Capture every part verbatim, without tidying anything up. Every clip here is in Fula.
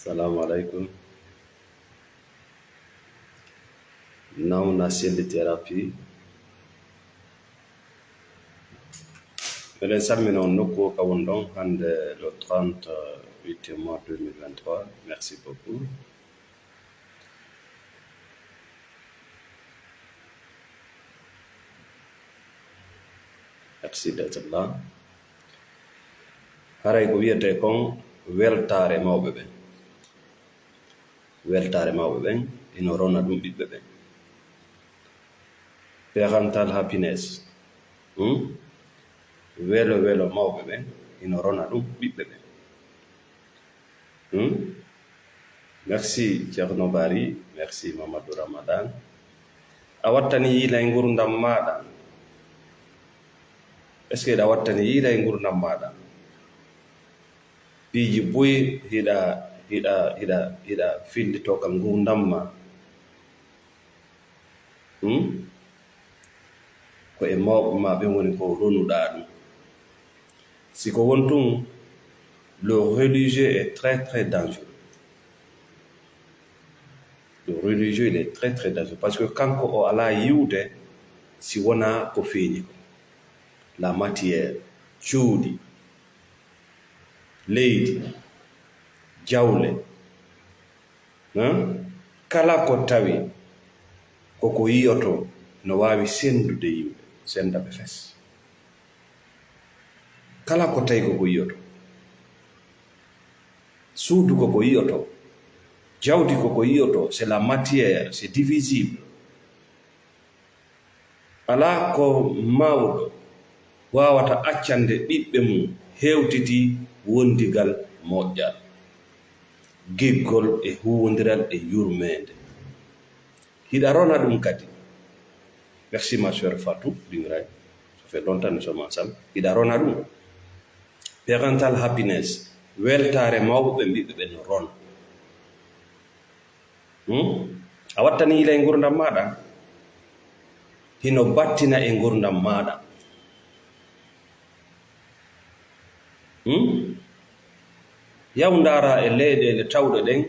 Assalamu alaikum. Nauna Cell Therapy. Miɗen salmina on nokku o ka won ɗon hannde le trente-huit mois deux mille vingt-trois. Merci beaucoup. Merci d'être là. Haray ko wiyetee kon weltaare mawɓe ɓen. Weltaare mawɓe ɓen, ino rona ɗum ɓiɓɓe ɓen. Parental happiness. Hmm? Welo welo mawɓe ɓen, ino rona ɗum ɓiɓɓe ɓen. Hmm? Merci, Thierno Bari. Merci, Mamadou Ramadan. A wattani yiilay ngurndam maaɗa? Est-ce que hiɗa wattani yiilay ngurndam maaɗa? Piiji buy hiɗa, hiɗa, hiɗa, hiɗa fillito ka ngurndam ma. Hmm? Ko e mawɓe ma ɓen woni ko ronuɗaa ɗum. Si ko won tun, le religieux est très, très dangereux. Le religieux, il est très, très dangereux. Parce que kanko o alaa yiwde si wonaa ko feeñi ko. La matière, cuuɗi, leydi, jawle, hein? Kala ko tawi ko ko yiyoto no waawi senndude yimɓe, sennda ɓe fes. Kala ko tawi ko ko yiyoto. Suudu ko ko yiyoto. Jawdi ko ko yiyoto. C'est la matière, c'est divisible. Alaa ko mawɗo waawata accande ɓiɓɓe mum hewtiti wondigal moƴƴal, giggol e huuwondiral e yurmeende. Hiɗa rona ɗum kadi. Merci, ma sœur Fatou Dingray. Ça fait longtemps nous sommes ensemble. Hiɗa rona ɗum. Parental happiness. Weltaare mawɓe ɓen, ɓiɓɓe ɓen no rona. Hmm? A wattani yila e ngurndam maaɗa? Hino battina e ngurndam maaɗa. Hmm? Yaw ndaara e leyɗeele tawɗe ɗen,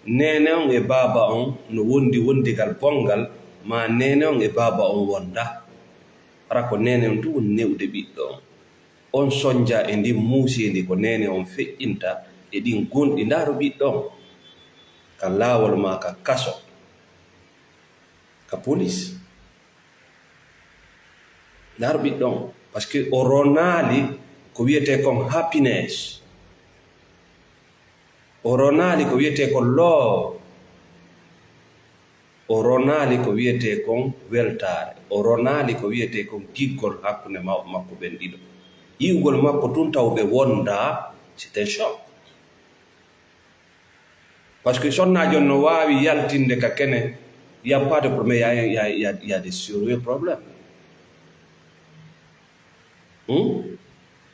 neene on e baaba on no wondi wondigal bonngal, maa neene on e baaba on wonda. Hara ko neene on tun woni ne'ude ɓiɗɗo on. On sonja e ndin muuseendi ko neene on feƴƴinta e ɗin gonɗi. Ndaaru ɓiɗɗo on ka laawol maa ka kaso, ka police. Ndaaru ɓiɗɗo on, parce que o ronaali ko wiyetee kon happiness. O ronaali ko wiyetee kon love. O ronaali ko wiyetee kon weltaare. O ronaali ko wiyetee kon giggol hakkunde mawɓe makko ɓen ɗiɗo. Yi'ugol makko tun taw ɓe wondaa, c'est un choc. Parce que sonnaajo no waawi yaltinde ka kene, y a pas de problème, y a, y a, y a, y a des sérieux problèmes. Hmm?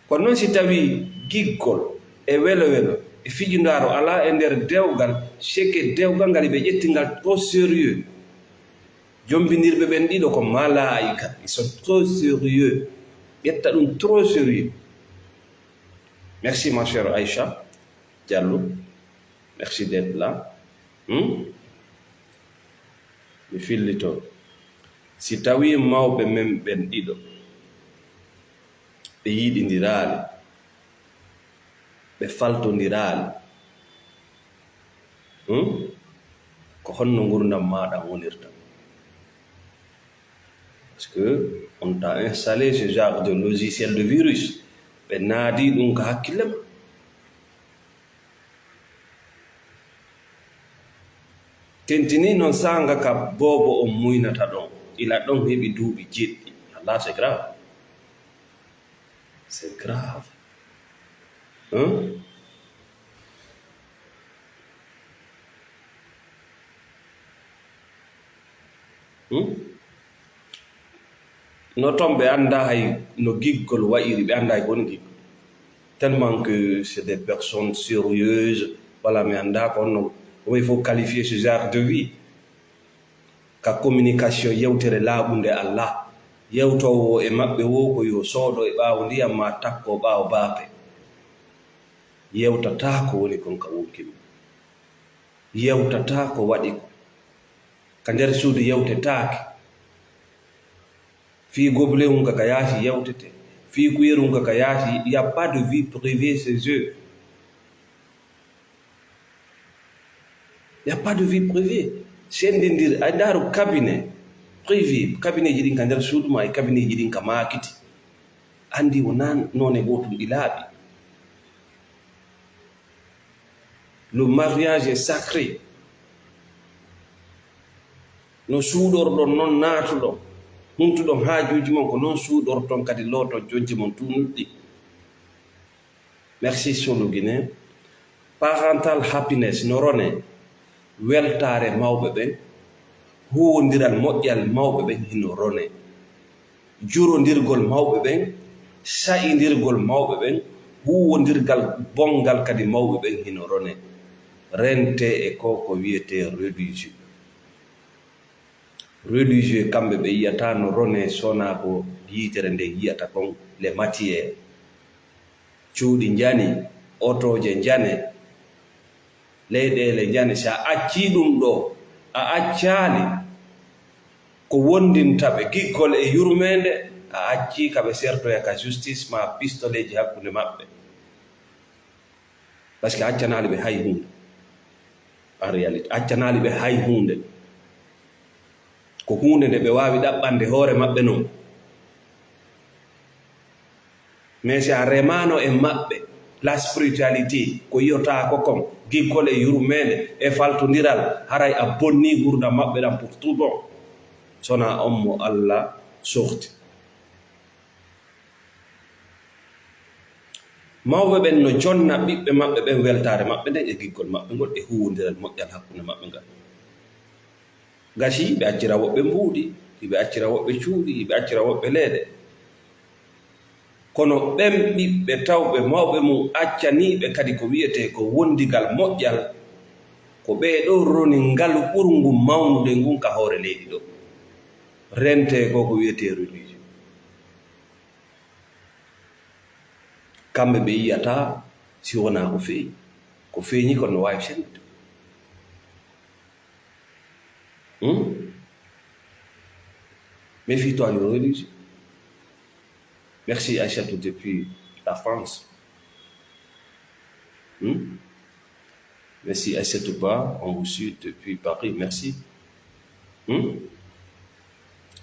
Kono noon si tawii giggol e welo-welo e fijindaaru alaa e nder dewgal, c'est que dewgal ngal ɓe ƴetti ngal trop sérieux. Jombindirɓe ɓen ɗiɗo ko malaa'ika, ils sont trop sérieux. Ƴetta ɗum trop sérieux. Merci, ma chère Aïcha Diallo. Merci d'être là. Hmm? Mi fillito. Si tawii mawɓe men ɓen ɗiɗo, ɓe yiɗindiraali, ɓe faltondiraali, hmm? Ko honno ngurndam maaɗa wonirta? Parce que on t'a installé ce genre de logiciel de virus. Ɓe naadi ɗum ka hakkille ma. Tentini noon saanga ka boobo on muynata ɗon, ila ɗon heɓi duuɓi jeɗɗi. Allah, c'est grave. C'est grave. Hein? Hmm? No ton ɓe anndaa hay no giggol wa'iri, ɓe anndaa hay ko woni giggol. Tellement que c'est des personnes sérieuses. Voilà, mi anndaa ko honno, comment il faut qualifier ce genre de vie. Ka communication, yewtere laaɓunde Allah. Yewtoowo e maɓɓe wo ko yo soodo e ɓaawo ndiyam maa takko ɓaawo baafe. Yewtataa ko woni kon ka wonkii mum. Yewtataa ko waɗi ko. Ka nder suudu yewtetaake. Fii gobelet un ka ka yaasi yewtete. Fii kuyel un ka ka yaasi, il y a pas de vie privée chez eux. Il y a pas de vie privée. Senndindir, a ndaaru cabinet privé, cabinet ji ɗin ka nder suudu maa e cabinet ji ɗin ka maakiti. Anndi wonaa noone gootum ɗi laaɓi. Le mariage est sacré. No suuɗorɗon non naatuɗon, huntuɗon haajuuji mon, ko non suuɗorton kadi looton conci mon tuunuɗi. Merci Soluguinéen. Parental happiness no rone, weltaare mawɓe ɓen, huuwondiral moƴƴal mawɓe ɓen hino rone. Jurondirgol mawɓe ɓen, sa'indirgol mawɓe ɓen, huuwondirgal bonngal kadi mawɓe ɓen hino rone. Rentee e ko ko wiyetee religieux. Religieux kamɓe ɓe yiyata no rone sona ko yiitere nden yiyata kon, les matières. Cuuɗi njani, otooje njane, leyɗeele njane. Si a accii ɗum ɗoo, a accaali ko wonndinta ɓe giggol e yurmeende, a accii ka ɓe sertoya ka justice maa pistoleeji hakkunde maɓɓe. Parce que a accanaali ɓe hay huunde. En réalité, a accanaali ɓe hay huunde. Ko huunde nde ɓe waawi ɗaɓɓande hoore maɓɓe non. Mais si a remaano e maɓɓe, la spiritualité, ko yiyotaako kon, giggol e yurmeende e faltondiral, haray a bonnii ngurdam maɓɓe ɗam pour tout bon. Sona on mo Alla sorti. Mawɓe ɓen no jonna ɓiɓɓe maɓɓe ɓen weltaare maɓɓe nden e giggol maɓɓe ngol e huuwondiral moƴƴal hakkunde maɓɓe ngal. Gasi, ɓe accira woɓɓe mbuuɗi, hiɓe accira woɓɓe cuuɗi, hiɓe accira woɓɓe leeɗe. Kono ɓen ɓiɓɓe tawɓe mawɓe mum accaniiɓe kadi ko wiyetee ko wondigal moƴƴal, ko ɓee ɗoo roni ngalu ɓurngu mawnude ngun ka hoore leydi ɗoo. Rentee ko ko wiyetee religieux. Kamɓe ɓe yiyata si wonaa ko feeñi. Ko feeñi kon no waawi sennude. Hmm? Méfie-toi, yo religieux. Merci Aïssatou depuis la France. Hmm? Merci Aïssatou Ba, on vous suit depuis Paris. Merci. Hmm?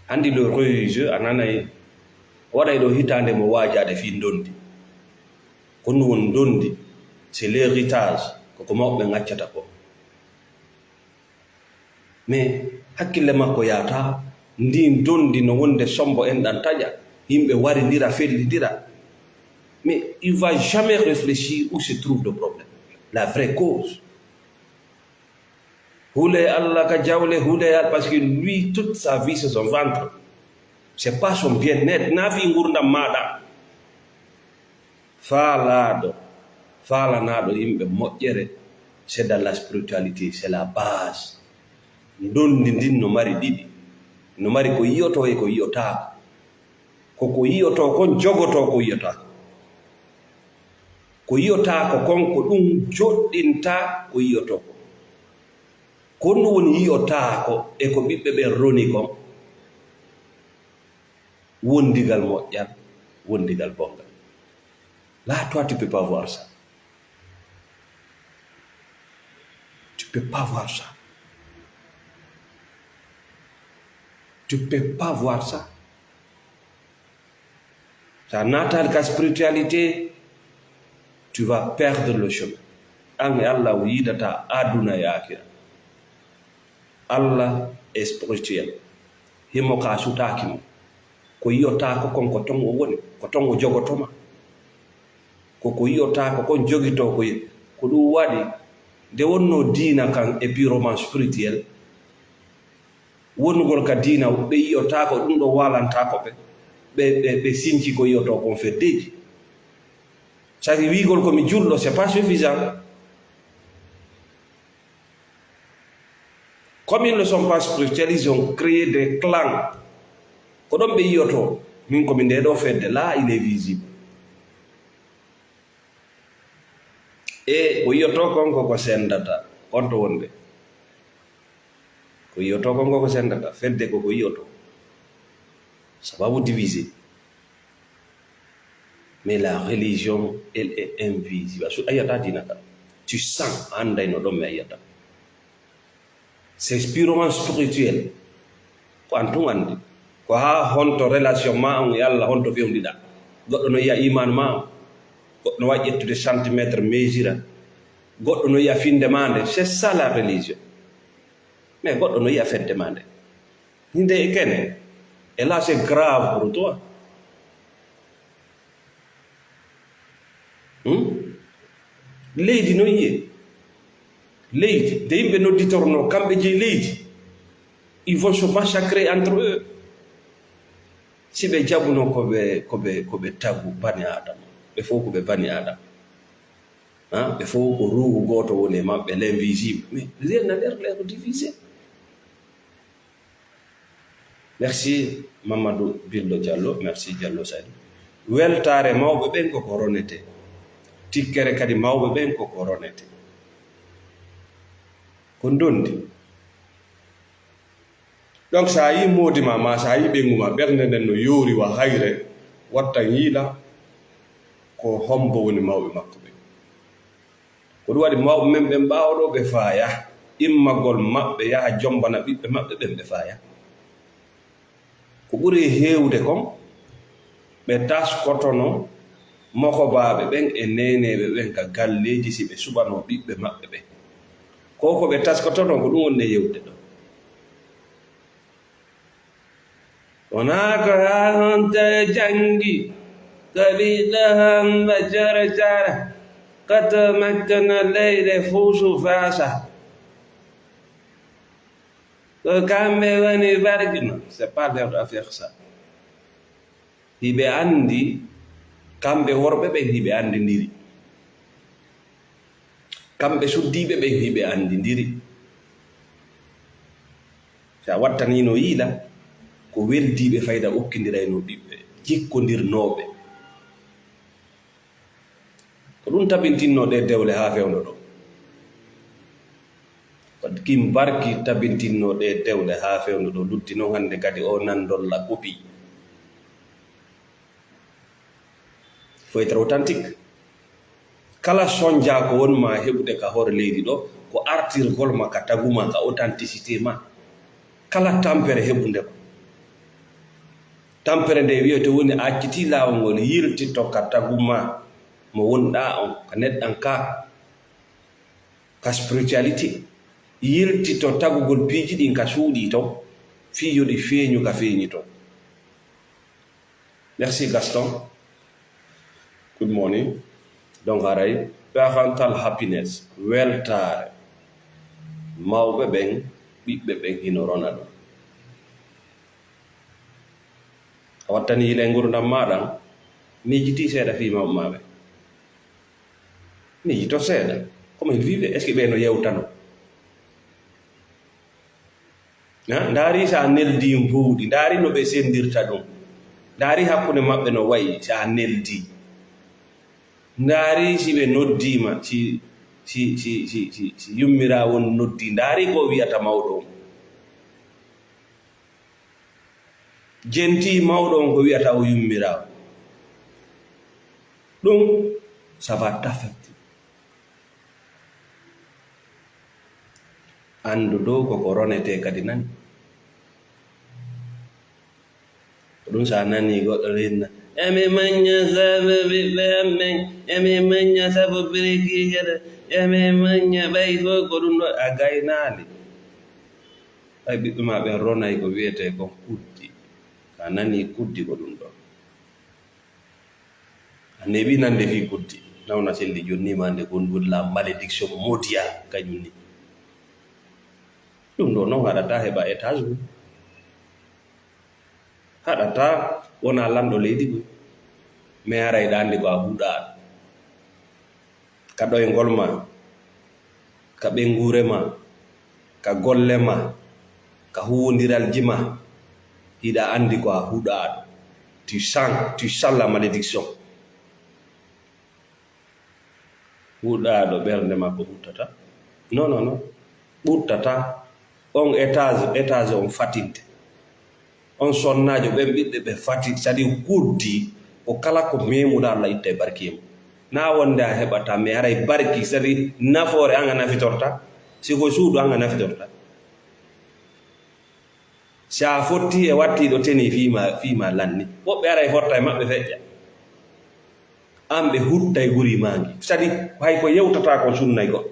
Anndi le religieux a nanay, waɗay ɗo hitaande mo waajaade fii ndondi. Ko ɗum woni ndondi, c'est l'héritage, ko ko mawɓe ɓen accata ko. Mais hakkille makko yaata, ndin ndondi no wonde sombo en ɗan taƴa, yimɓe warindira, fellindira. Mais il va jamais réfléchir où se trouve le problème, la vraie cause. Hule Allah ka jawle, hule Allah, parce que lui, toute sa vie, c'est son ventre. C'est pas son bien-être. Na fi ngurdam maɗa. Faalaaɗo, faalanaaɗo yimɓe moƴƴere, c'est dans la spiritualité, c'est la base. Ndondi ndin no mari ɗiɗi. No mari ko yi'otoo e ko yi'otaako. Ko ko yi'otoo kon jogotoo ko yi'otaako. Ko yi'otaako kon ko ɗum joɗɗinta ko yi'otoo kon. Ko ɗum woni yi'otaako e ko ɓiɓɓe ɓen roni kon. Wondigal moƴƴal, wondigal bonngal. Là, toi, tu peux pas voir ça. Tu peux pas voir ça. Tu peux pas voir ça. Sa naataali ka spiritualité, tu vas perdre le chemin. An e Allah o yiidata aduna e akira. Allah est spirituel. Himo ka sutaaki mo. Ko yi'otaako kon ko ton o woni, ko ton o jogotoma. Ko ko yi'otaako kon jogitoo ko yi-, ko ɗum waɗi nde wonnoo diina kan e purement spirituel. Wonnugol ka diina ɓe yi'otaako, ɗum ɗo waalantaako ɓe. Ɓe, ɓe, ɓe sinci ko yi'otoo kon feddeeji. Saki wiigol ko mi julɗo, c'est pas suffisant. Comme ils ne sont pas spirituels, ils ont créé des clans. Ko ɗon ɓe yi'otoo, min ko mi ndee ɗoo fedde, là, il est visible. E ko yi'otoo kon ko ko senndata. Honto wonde? Ko yiyoto ko ngoko sendata, fedde ko ko yiyoto. Sababu divisé. Mais la religion, elle est invisible. A su-, a yiyata diina kan. Tu sens, a annday no ɗon mi a yiyata. C'est purement spirituel. Ko an tun anndi. Ko haa honto relation ma on e Allah, honto fewndiɗa. Goɗɗo no yiya iman ma on. Goɗɗo no wawi ƴettude centimètre, mesure. Goɗɗo no yiya finde ma nde. C'est ça la religion. Mais goɗɗo no yiya fedde ma nde. Hinde e kene. Et là, c'est grave pour toi. Hmm? Leydi no yiye. Leydi, nde yimɓe nodditorno, kamɓe jeyi leydi. Ils vont se massacrer entre eux. Si ɓe jaɓuno ko ɓe, ko ɓe, ko ɓe tagu bani Adama. Ɓe fof ko ɓe bani Adama. Ha? Ɓe fof ko ruuhu gooto woni e maɓɓe, l'invisible. Mais rien n'a l'air, l'air divisé. Merci Mamadou Billo Diallo, merci Diallo Sadio. Weltaare mawɓe ɓen koko ronete. Tikkere kadi mawɓe ɓen koko ronete. Ko ndondi. Donc, so a yii moodi ma, ma so a yii ɓeyngu ma, ɓernde nden no yoori wa hayre, wattan yiila ko hombo woni mawɓe makko ɓen. Ko ɗum waɗi mawɓe men ɓen ɓaawo ɗo ɓe faaya, immagol maɓɓe yaha jombana ɓiɓɓe maɓɓe ɓen ɓe faaya. Ko ɓuri heewde kon, ɓe taskotono mokobaaɓe ɓen e neeneeɓe ɓen ka galleeji si ɓe suɓano ɓiɓɓe maɓɓe ɓen. Ko ko ɓe taskotono ko ɗum woni e yewtude ɗo. Wonaa ko haa honto e janngi, ko ɓiɗɗo hombo cara cara, ko to makko no leyɗe fuu sufaasa. Ko kamɓe woni barki, non, c'est pas leur affaire ça. Hiɓe anndi, kamɓe worɓe ɓen hiɓe anndindiri. Kamɓe suddiiɓe ɓen hiɓe anndindiri. Si a wattanino yiila, ko weldiiɓe fayda okkindirayno ɓiɓɓe, jikkondirnooɓe. Ko ɗum tabintinno ɗee dewle haa fewndo ɗo. Ko ɗum barki tabintinno ɗee dewle haa fewndo ɗo. Lutti non hannde kadi o nan dolla kopi. Faut être authentique. Kala sonja ko won ma heɓude ka hoore leydi ɗo, ko artirgol ma ka tagu ma, ka authenticité ma. Kala tampere heɓunde ma. Tampere nde wiyete woni a acciti laawol ngol, yiltito ka tagu ma mo wonɗaa on, ka neɗɗan ka, ka spiritualité. Yiltito tagugol piiji ɗin ka suuɗi ton, fii yo ɗi feeñu ka feeñi ton. Merci Gaston. Good morning. Donc haray parental happiness, weltaare. Mawɓe ɓen, ɓiɓɓe ɓen hino rona ɗum. A wattani yila e ngurdam maaɗa, miijiti seeɗa fii mawɓe maa ɓen. Miijito seeɗa. Comment ils vivent? Est-ce que ɓe no yewtano? Ha? Ndaari si a neldi mbuuɗi, ndaari no ɓe sendirta ɗum. Ndaari hakkunde maɓɓe no wayi si a neldi. Ndaari si ɓe noddiima, si, si, si, si, si, si yummiraawo on noddi, ndaari ko wiyata mawɗo on. Jentii mawɗo on ko wiyata o yummiraawo. Ɗum, ça va t'affecter. Anndu dow ko ko ronetee kadi nani. Ko ɗum so a nanii goɗɗo no inna, "Emi muñña sabu ɓiɓɓe am ɓen, emi muñña sabu birikiije ɗe, emi muñña ɓay fof ko ɗum ɗo a gaynaali." Ɓay ɓiɓɓe maa ɓen ronay ko wiyetee kon kuddi. So a nanii kuddi ko ɗum ɗo. A neeɓi nande fii kuddi. Nawna selli jonni ma nde gon woni la malédiction modia kañum ni. Ɗum ɗo non haɗata heɓa étage mum. Haɗata wona lanɗo leydi ɗum. Mais haray ɗa anndi ko a huɗa. Ka ɗoyngol ma, ka ɓeynguure ma, ka golle ma, ka huuwondiralji ma, hiɗa anndi ko a huɗaaɗo. Tu sens, tu sens la malédiction. Huɗaaɗo ɓernde makko huttata. Non, non, non. Ɓurtata on étage, étage on fatinte. On sonnaajo, ɓen ɓiɓɓe ɓe fati, c'est-à-dire guddi, ko kala ko memuɗa, Allah itta e barki e mum. Na wonde a heɓata, mais haray barki, c'est-à-dire nafoore an a nafitorta, si ko suudu an a nafitorta. Si a fotti e wattiiɗo teni fii ma, fii ma lanni, woɓɓe ara e fotta e maɓɓe feƴƴa. An ɓe hutta e guri maa ngi. C'est-à-dire, hay ko yewtata ko sunnay goɗɗo.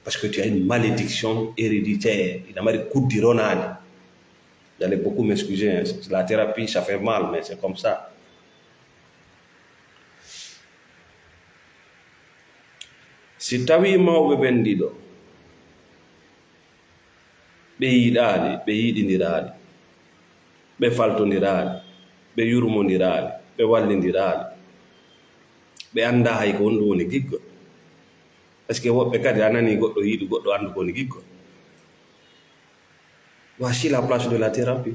Parce que tu as une malédiction héréditaire. Ina mari kuddi ronaani. Vous allez beaucoup m'excuser, hein. La thérapie, ça fait mal, mais c'est comme ça. Si tawii mawɓe ɓen ɗiɗo, ɓe yiɗaali, ɓe yiɗindiraali, ɓe faltondiraali, ɓe yurmondiraali, ɓe wallindiraali, ɓe anndaa hay ko honɗum woni giggol. Parce que woɓɓe kadi a nanii goɗɗo yiɗi goɗɗo anndu ko woni giggol. Voici la place de la thérapie.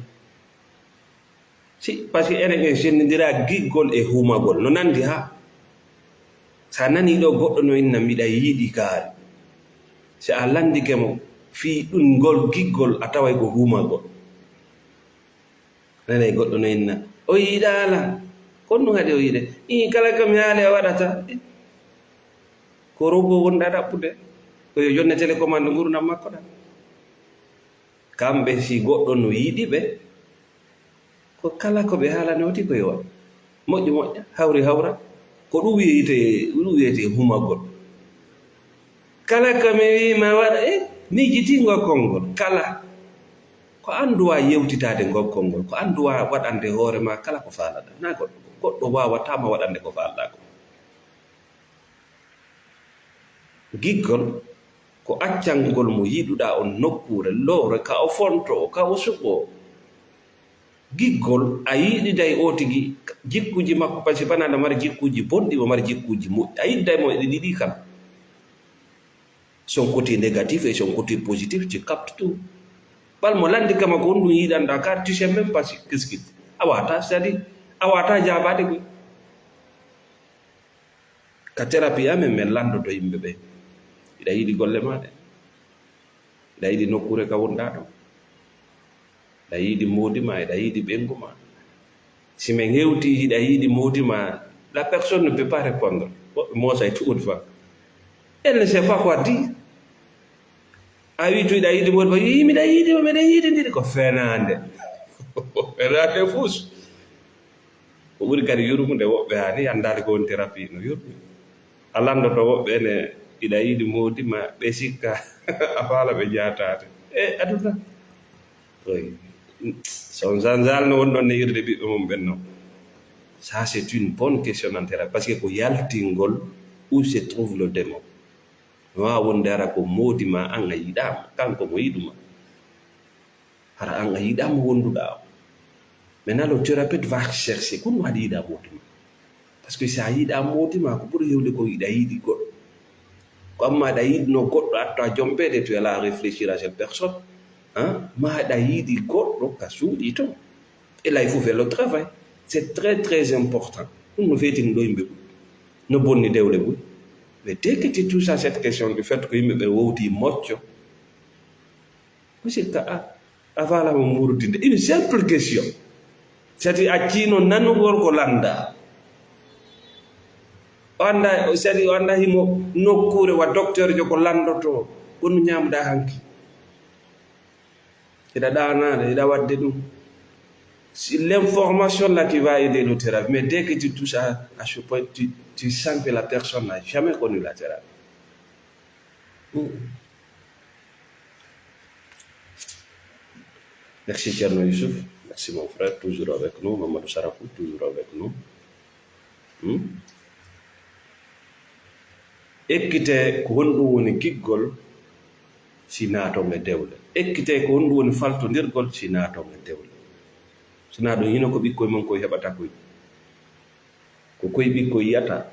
Si, parce que enen en senndindira giggol e humagol, no nanndi haa. So a nanii ɗo goɗɗo no inna, "Miɗa yiɗi kaari." Si a lanndike mo fii ɗum ngol giggol, a taway ko humagol. Nanay goɗɗo no inna, "O yiɗaala." Kon ɗum haɗi o yiɗe. Ii, kala ko mi haali a waɗata. Ko rogo wonɗa ɗaɓɓude. Ko yo jonne télécommande ngurndan makko ɗan. Kamɓe, si goɗɗo no yiɗi ɓe, ko kala ko ɓe haalani, o ti ko yo waɗ. Moƴƴi moƴƴa, hawri hawra. Ko ɗum wiyetee, ɗum wiyetee humagol. Kala ko mi wii ma waɗ, e miijitingol konngol, kala. Ko an duwaa yewtitaade ngol konngol, ko an duwaa waɗande hoore ma kala ko faalaɗaa. Na goɗɗo, goɗɗo waawataa ma waɗande ko faalaɗaa ko. Giggol ko accangol mo yiɗuɗaa on nokkuure, lowre, ka o fontoo, ka o suɓoo. Giggol, a yiɗiday o tigi jikkuuji makko, parce que banaa no mari jikkuuji bonɗi, mo mari jikkuuji moƴƴi. A yiɗiday mo e ɗi ɗiɗi kala. Son côté négatif et son côté positif, tu captes tout. Bal mo lanndi kama ko honɗum yiɗanɗaa, car tu sais même pas si, qu'est-ce qu'il, a waawataa, c'est-à-dire, a waawataa jaabaade koy. Ka thérapie amen, min lanndoto yimɓe ɓe. Hiɗa yiɗi golle maa ɗe? Hiɗa yiɗi nokkuure ka wonɗaa ɗon? Hiɗa yiɗi moodi maa? Hiɗa yiɗi ɓeyngu maa? Si min hewtii, hiɗa yiɗi moodi maa, la personne ne peut pas répondre. Woɓɓe moosay tuuɗi fa. Elle ne sait pas quoi dire. A wii tu hiɗa yiɗi moodi maa, yii miɗa yiɗi mo, miɗa yiɗindiri, ko fenaande. Fenaande fus. Ko ɓuri kadi yurmude woɓɓe, haa ni anndaali ko woni thérapie no yurmi. A lanndoto woɓɓe ene, hiɗa yiɗi moodi maa, ɓe sikka a faala ɓe jaataade. E aduna. Oui. Son Zanzal no woni ɗon ne irde ɓiɓɓe mum ɓen non. Ça, c'est une bonne question en thérapie. Parce que ko yaltingol où se trouve le démon. No waawa wonde hara ko moodi maa an a yiɗaama, kanko mo yiɗu maa. Hara an a yiɗaama wonduɗaa o. Maintenant, le thérapeute va chercher ko ɗum haɗi yiɗaa moodi maa. Parce que si a yiɗaa moodi maa, ko ɓuri heewde ko hiɗa yiɗi goɗɗo. Ko amma aɗa yiɗno goɗɗo, atto a jompeede, tu es là à réfléchir à cette personne. Hein? Ma aɗa yiɗi goɗɗo ka suuɗi ton. Et là, il faut faire le travail. C'est très, très important. Ɗum no feetini ɗo yimɓe ɓuri. No bonni dewle ɓuri. Mais dès que tu touches à cette question du fait que yimɓe ɓe wowti mocco, ko sikka a, a faala mo murdinde. Une simple question. Sati accino nanugol ko lannda. O annda, sati o annda himo nokkuure wa docteur jo ko lanndoto. Ko no ñaamuɗaa hanki. Hiɗa ɗaanaade, hiɗa waɗde ɗum. Si l'information là, tu vas aider le thérapie. Mais dès que tu touches à, à ce point, tu, tu sens que la personne n'a jamais connu la thérapie. Mm. Merci Thierno Youssouf. Merci mon frère, toujours avec nous. Mamadou Sarafou, toujours avec nous. Hmm? Ekkite ko honɗum woni giggol si naaton e dewle. Ekkite ko honɗum woni faltondirgol si naaton e dewle. Si naa ɗum, hino ko ɓikkoy mon koy heɓata koy. Ko koy ɓikkoy yiyata.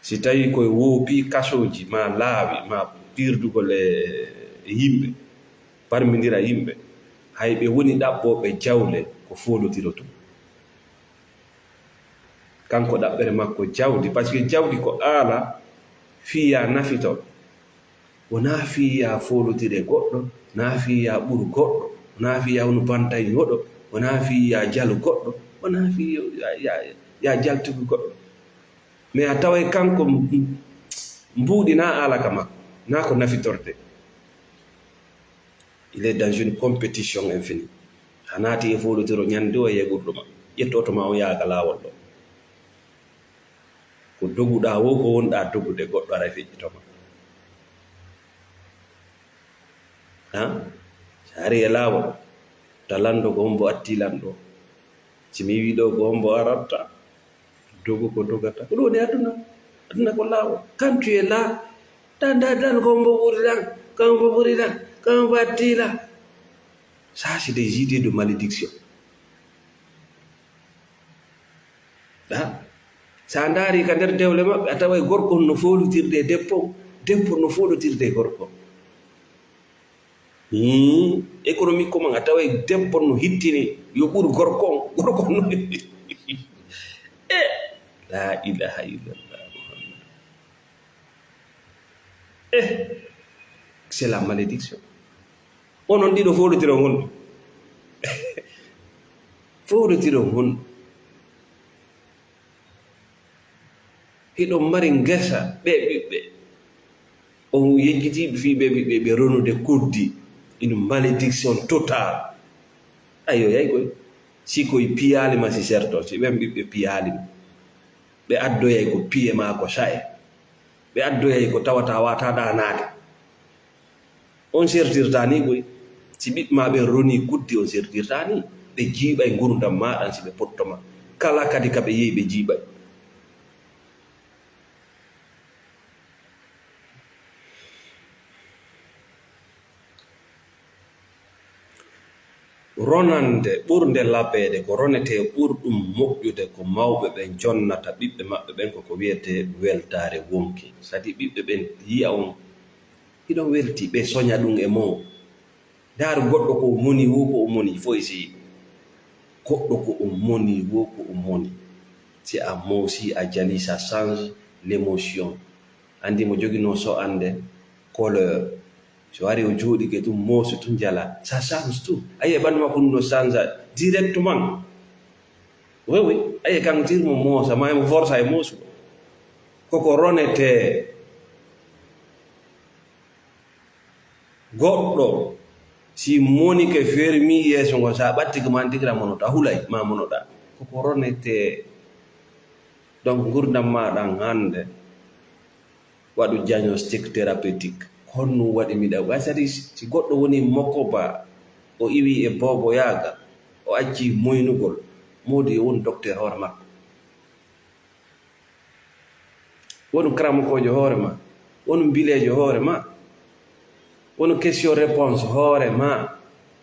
Si tawii koye woopi kasooji, ma laawi, ma piirdugol e, e yimɓe, parmindira yimɓe, hay ɓe woni ɗaɓɓooɓe jawle ko foolotiro tun. Kanko ɗaɓɓere makko jawdi, parce que jawdi ko aala Fii yaa nafitor. Wonaa fii yaa foolotire goɗɗo, wonaa fii yaa ɓuru goɗɗo, wonaa fii yaa wonu bantañ hoɗo, wonaa fii yaa jalu goɗɗo, wonaa fii yaa, yaa, yaa jaltugu goɗɗo. Mais a taway kanko m-, m-, mbuuɗi naa alaka makko, naa ko nafitorte. Il est dans une compétition infinie. A naati e foolotiro ñande o e ɓurɗo ma. Ƴettu oto ma on yaha ka laawol ɗo. Ko doguɗaa woo, ko wonɗaa dogude, goɗɗo ara feƴƴito ma. Ha? Si a ari e laawol, ta lanndo ko hombo atti lanɗo. Si mi wii ɗo ko hombo aratta, dogu ko dogata. Ko ɗum woni aduna. Aduna ko laawol. Quand tu es là, tan, tan, tan, ko hombo ɓuri lan, ko hombo ɓuri lan, ko hombo atti lan. Ça, c'est des idées de malédiction. Ha? So a ndaari ka nder dewle maɓɓe, a taway gorko on no foolitirde e debbo, debbo no foolitirde e gorko. Hmm, économiquement, a taway debbo no hittini yo ɓur gorko on, gorko on no hittini. Eh, la ilaha illallah Muhammad. Eh, c'est la malédiction. Onon ɗiɗo foolotiro honɗum? Foolotiro honɗum? Hiɗon mari ngesa, ɓe ɓiɓɓe. On yejjitiiɓe fii ɓe ɓiɓɓe, ɓe ronude kuddi. Une malédiction totale. Ayo, yay koy. Si koy piyaali ma si serto, si ɓen ɓiɓɓe piyaali ma. Ɓe addoyay ko piye maa ko sa'e. Ɓe addoyay ko tawata waataa ɗaanaade. On sertirtaa nii koy. Si ɓiɓɓe maa ɓen ronii kuddi, on sertirtaa nii. Ɓe jiiɓay ngurndan maa ɗan si ɓe potto ma. Kala kadi ka ɓe yehi, ɓe jiiɓay. Ronande ɓurnde labeede ko ronetee ɓurɗum moƴƴude ko mawɓe ɓen jonnata ɓiɓɓe maɓɓe ɓen, ko ko wi'etee weltaare wonki. Sadi ɓiɓɓe ɓen yi'a on hiɗon weltii, ɓe soña ɗum e mon. Ndaaru goɗɗo ko o moni woo, ko o moni, fof essayé. Goɗɗo ko o moni woo, ko o moni. Si a moosi, a jali, ça change l'émotion. Anndi mo joginoo so'ande, couleur. So ari o jooɗike tun, mooso tun, jala. Ça change tout. A yi'ay ɓanndu makko ndun no change directement. Oui, oui. A yi'ay kanko tigi mo moosa, maa mo forsa e moosugo. Ko ko ronetee. Goɗɗo, si monike fermi yeeso ngon, sa ɓatti ko maa tigi ra monoto, a hulay, maa monoɗaa. Ko ko ronetee. Donc, ngurndan maa ɗan hannde, waɗu diagnostic thérapeutique. Honɗum waɗi miɗa, way sadi si goɗɗo woni mokko ba, o iwi e boobo yaaga, o acci moynugol, moodi yo won docteur hoore makko. Wonu karamokoojo hoore ma, wonu mbileejo hoore ma, wonu question réponse hoore ma.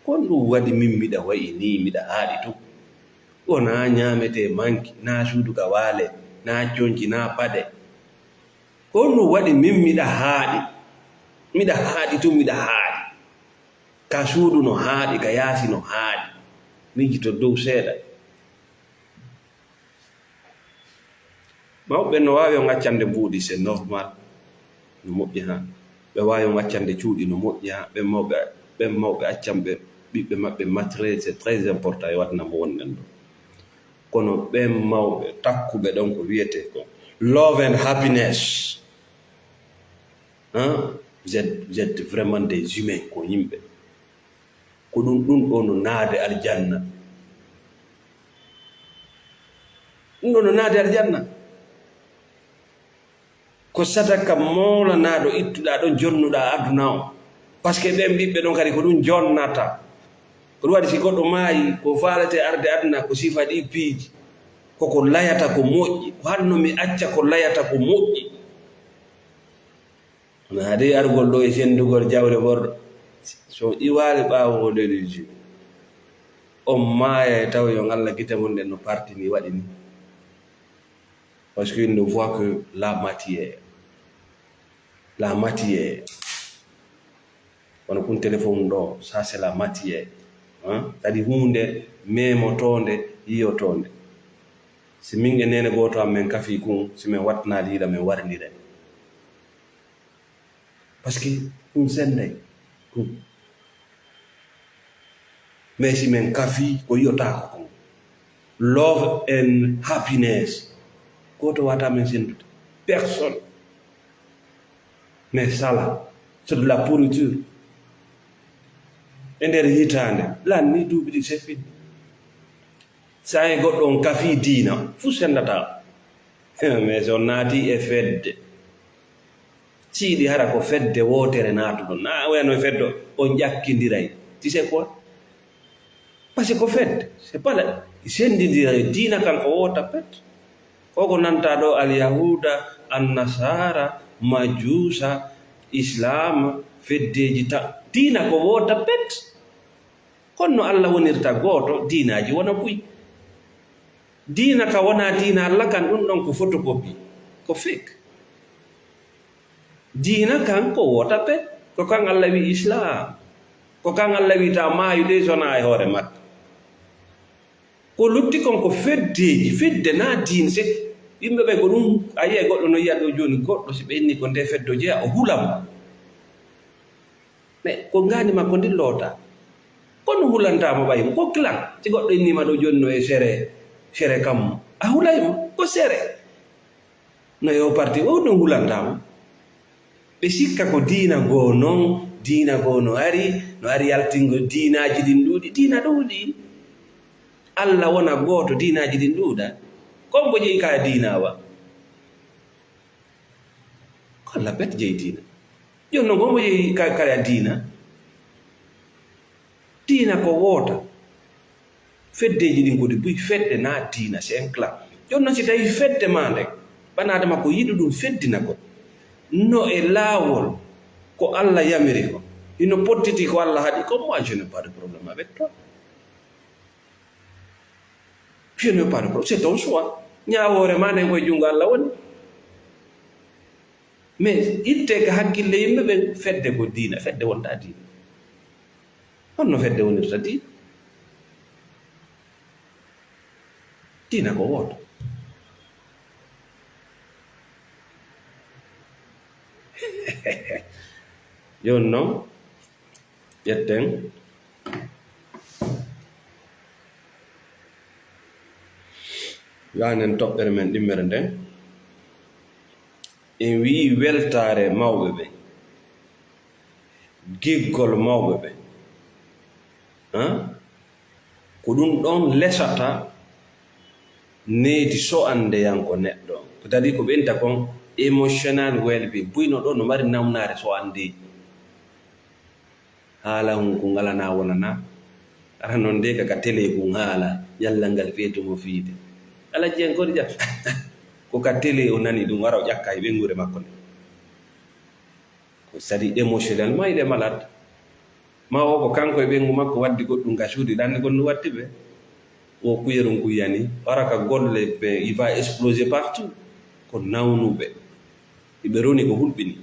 Ko honɗum waɗi min miɗa wayi nii, miɗa haaɗi tun? Wonaa ñaametee manki, naa suudu ka waale, naa conci, naa paɗe. Ko honɗum waɗi min miɗa haaɗi? Miɗa haaɗi tun, miɗa haaɗi. Ka suudu no haaɗi, ka yaasi no haaɗi. Miijito dow seeɗa. Mawɓe ɓen no waawi on accande mbuuɗi, c'est normal. No moƴƴi haa. Ɓe waawi on accande cuuɗi, no moƴƴi haa. Ɓen mawɓe, ɓen mawɓe accan ɓe ɓiɓɓe maɓɓe matre, c'est très important, e waɗna mo wonɗen ɗo. Kono ɓen mawɓe takkuɓe ɗon ko wi'etee ko love and happiness. Hein? Vous êtes, vous êtes vraiment des humains, ko yimɓe. Ko ɗum, ɗum ɗo no naade aljanna. Ɗum ɗo no naade aljanna. Ko sadaka mawlanaaɗo ittuɗaa ɗon, jonnuɗaa aduna o. Parce que ɓen ɓiɓɓe ɗon kadi ko ɗum jonnata. Ko ɗum waɗi si goɗɗo maayi, ko faalete arde aduna ko sifa ɗi piiji. Ko ko layata ko moƴƴi. Ko hanno mi acca ko layata ko moƴƴi. Kono haade arugol ɗo e senndugol jawle worɗo, so iwaali ɓaawo o leliji, on maayay taw yon Alla gite mon ɗen no parti ni waɗi ni. Parce qu'il ne voit que la matière. La matière. Kono kun téléphone ɗo, ça c'est la matière. Hein? Kadi huunde memotoonde, yiyotoonde. Si min e neene gooto am men kafii kun, si men wattanaali yiɗa men warindire. Parce que ɗum sennday ɗum. Mais si men kafi ko yiyotaako kon. Love and happiness. Gooto wata men senndude. Personne. Mais sala, c'est de la pourriture. E nder hitaande, lan ni duuɓi ɗi c'est fini. Sa e goɗɗo on kafi diina, fu senndata. Mais so naati e fedde, ciiɗi hara ko fedde wootere naatuɗon. Na wayno e fedde on ƴakkindiray. Tu sais quoi? Parce que ko fedde, c'est pas la, senndindira e diina kan ko woota pet. Ko ko nanta ɗo alyahuuda, annasara, majuusa, islaama, feddeeji ta-, diina ko woota pet. Kono no Allah wonirta gooto, diinaaji wona buy. Diina ka wona diina Allah kan, ɗum ɗon ko photocopie, ko fake. Diina kan ko woota pet, ko kan Allah wi Islam, ko kan Allah wi ta maayude sona e hoore makko. Ko lutti kon ko feddeeji, fedde na diina. Se yimɓe ɓe ko ɗum, a yi'ay goɗɗo no yi'a ɗo jooni, goɗɗo si ɓe inni ko nde feddo jeya, o hula mo. Mais ko ngaandi makko ndin loota. Kono hulantaa mo ɓay, ko kilan. Si goɗɗo innii ma ɗo jooni no e sere, sere kammu. A hulay mo, ko sere. No yo parti, o ɗum hulantaa mo. Ɓe sikka ko diina goo non, diina goo no ari, no ari yaltingo diinaaji ɗin ɗuuɗi. Diina ɗuuɗi. Allah wona gooto, diinaaji ɗin ɗuuɗa. Ko mbo jeyi ka diina wa? Ko Allah bet jeyi diina. Jooni non, ko mbo jeyi ka, kala diina? Diina ko woota. Feddeeji ɗin ko ɗi buy, fedde na diina, c'est un clan. Jooni non, si tawi fedde ma nden, ɓanaade ma ko yiɗu ɗum feddina kon. No e laawol ko Allah yamiri kon. Hino pottiti ko Allah haɗi kon, moi, je n'ai pas de problème avec toi. Je n'ai pas de problème. C'est ton choix. Ñaawoore ma nden koye junngo Allah woni. Mais itte ka hakkille yimɓe ɓen, fedde ko diina, fedde wonta diina. Honno fedde wonirta diina? Diina ko wooto. Jooni non, ƴetten. Gaanen toɓɓere men ɗimmere nden. En wi'i weltaare mawɓe ɓen, giggol mawɓe ɓen. Haa? Ko ɗum ɗon lesata needi so'andeyanko neɗɗo. C'est-à-dire ko ɓenta kon emotional well-being. Buy no ɗo no mari namnaare so'andeeji. Haala hun ko ngalana wonana. Ara non de ka, ka télé kun haala, yalla ngal feetu mo fiide. Ala jiyan ko ja. Ko ka télé o nani ɗum, wara o ƴakka e ɓeynguure makko nde. Ko c'est-à-dire émotionnellement il est malade. Ma o ko kanko e ɓeyngu makko waddi goɗɗum ka suudu, ɗanni kon no watti ɓe. O kuyerum kuyani, wara ka golle ɓe, il va exploser partout. Ko nawnuɓe. Iɓe roni ko hulɓini.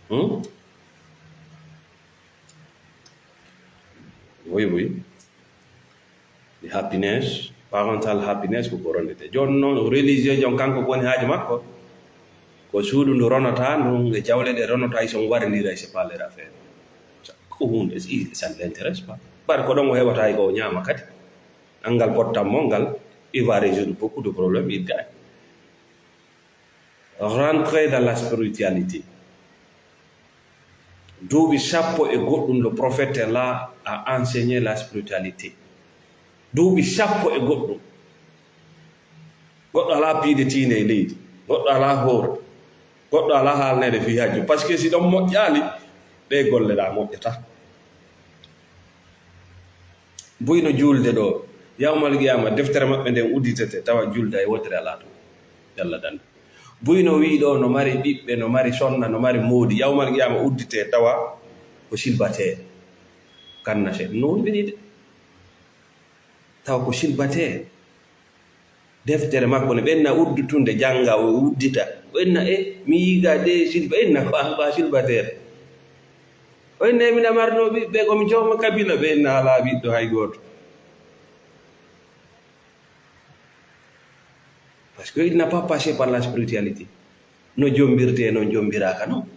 Hmm? Oui, oui. The happiness, parental happiness ko ko rondete. Jooni non, religieux on kanko ko woni haaju makko? Ko suudu ndu ronata, ndun e jawle ɗe ronata, ils sont warindira, c'est pas leur affaire. Ko hunde, ça ne l'intéresse pas. Bar ko ɗon o heɓata hay ko o ñaama kadi. Angal pottam mo ngal, il va résoudre beaucoup de problèmes, il gagne. Rentrer dans la spiritualité. Duuɓi sappo e goɗɗum, le prophète est là à enseigner la spiritualité. Duuɓi sappo e goɗɗum. Goɗɗo alaa piide tiinde e leydi. Goɗɗo alaa hoore. Goɗɗo alaa haalneede fii hajju. Parce que si ɗon moƴƴaali, ɗe golle ɗa moƴƴata. Buy no juulde ɗo, yawmal qiyaama, deftere maɓɓe nden udditete, tawa julde hay wootere alaa ton. Yalla dan. Buy no wi'i ɗo, no mari ɓiɓɓe, no mari sonna, no mari moodi, yawmal qiyaama uddite, tawa ko silbatee. Kanna se, no woni ɓe ni de. Tawa ko silbatee. Deftere makko ne, ɓenna uddutunde, jannga, o uddita. O inna, e, mi yiga ɗe silba, inna ko an ba silbateeɗo. O inna, e, mina marno ɓiɓɓe, ko mi jooma kabila, ɓe inna, alaa ɓiɗɗo hay gooto. Parce que il n'a pas passé par la spiritualité. No jombirtee, non jombiraaka non.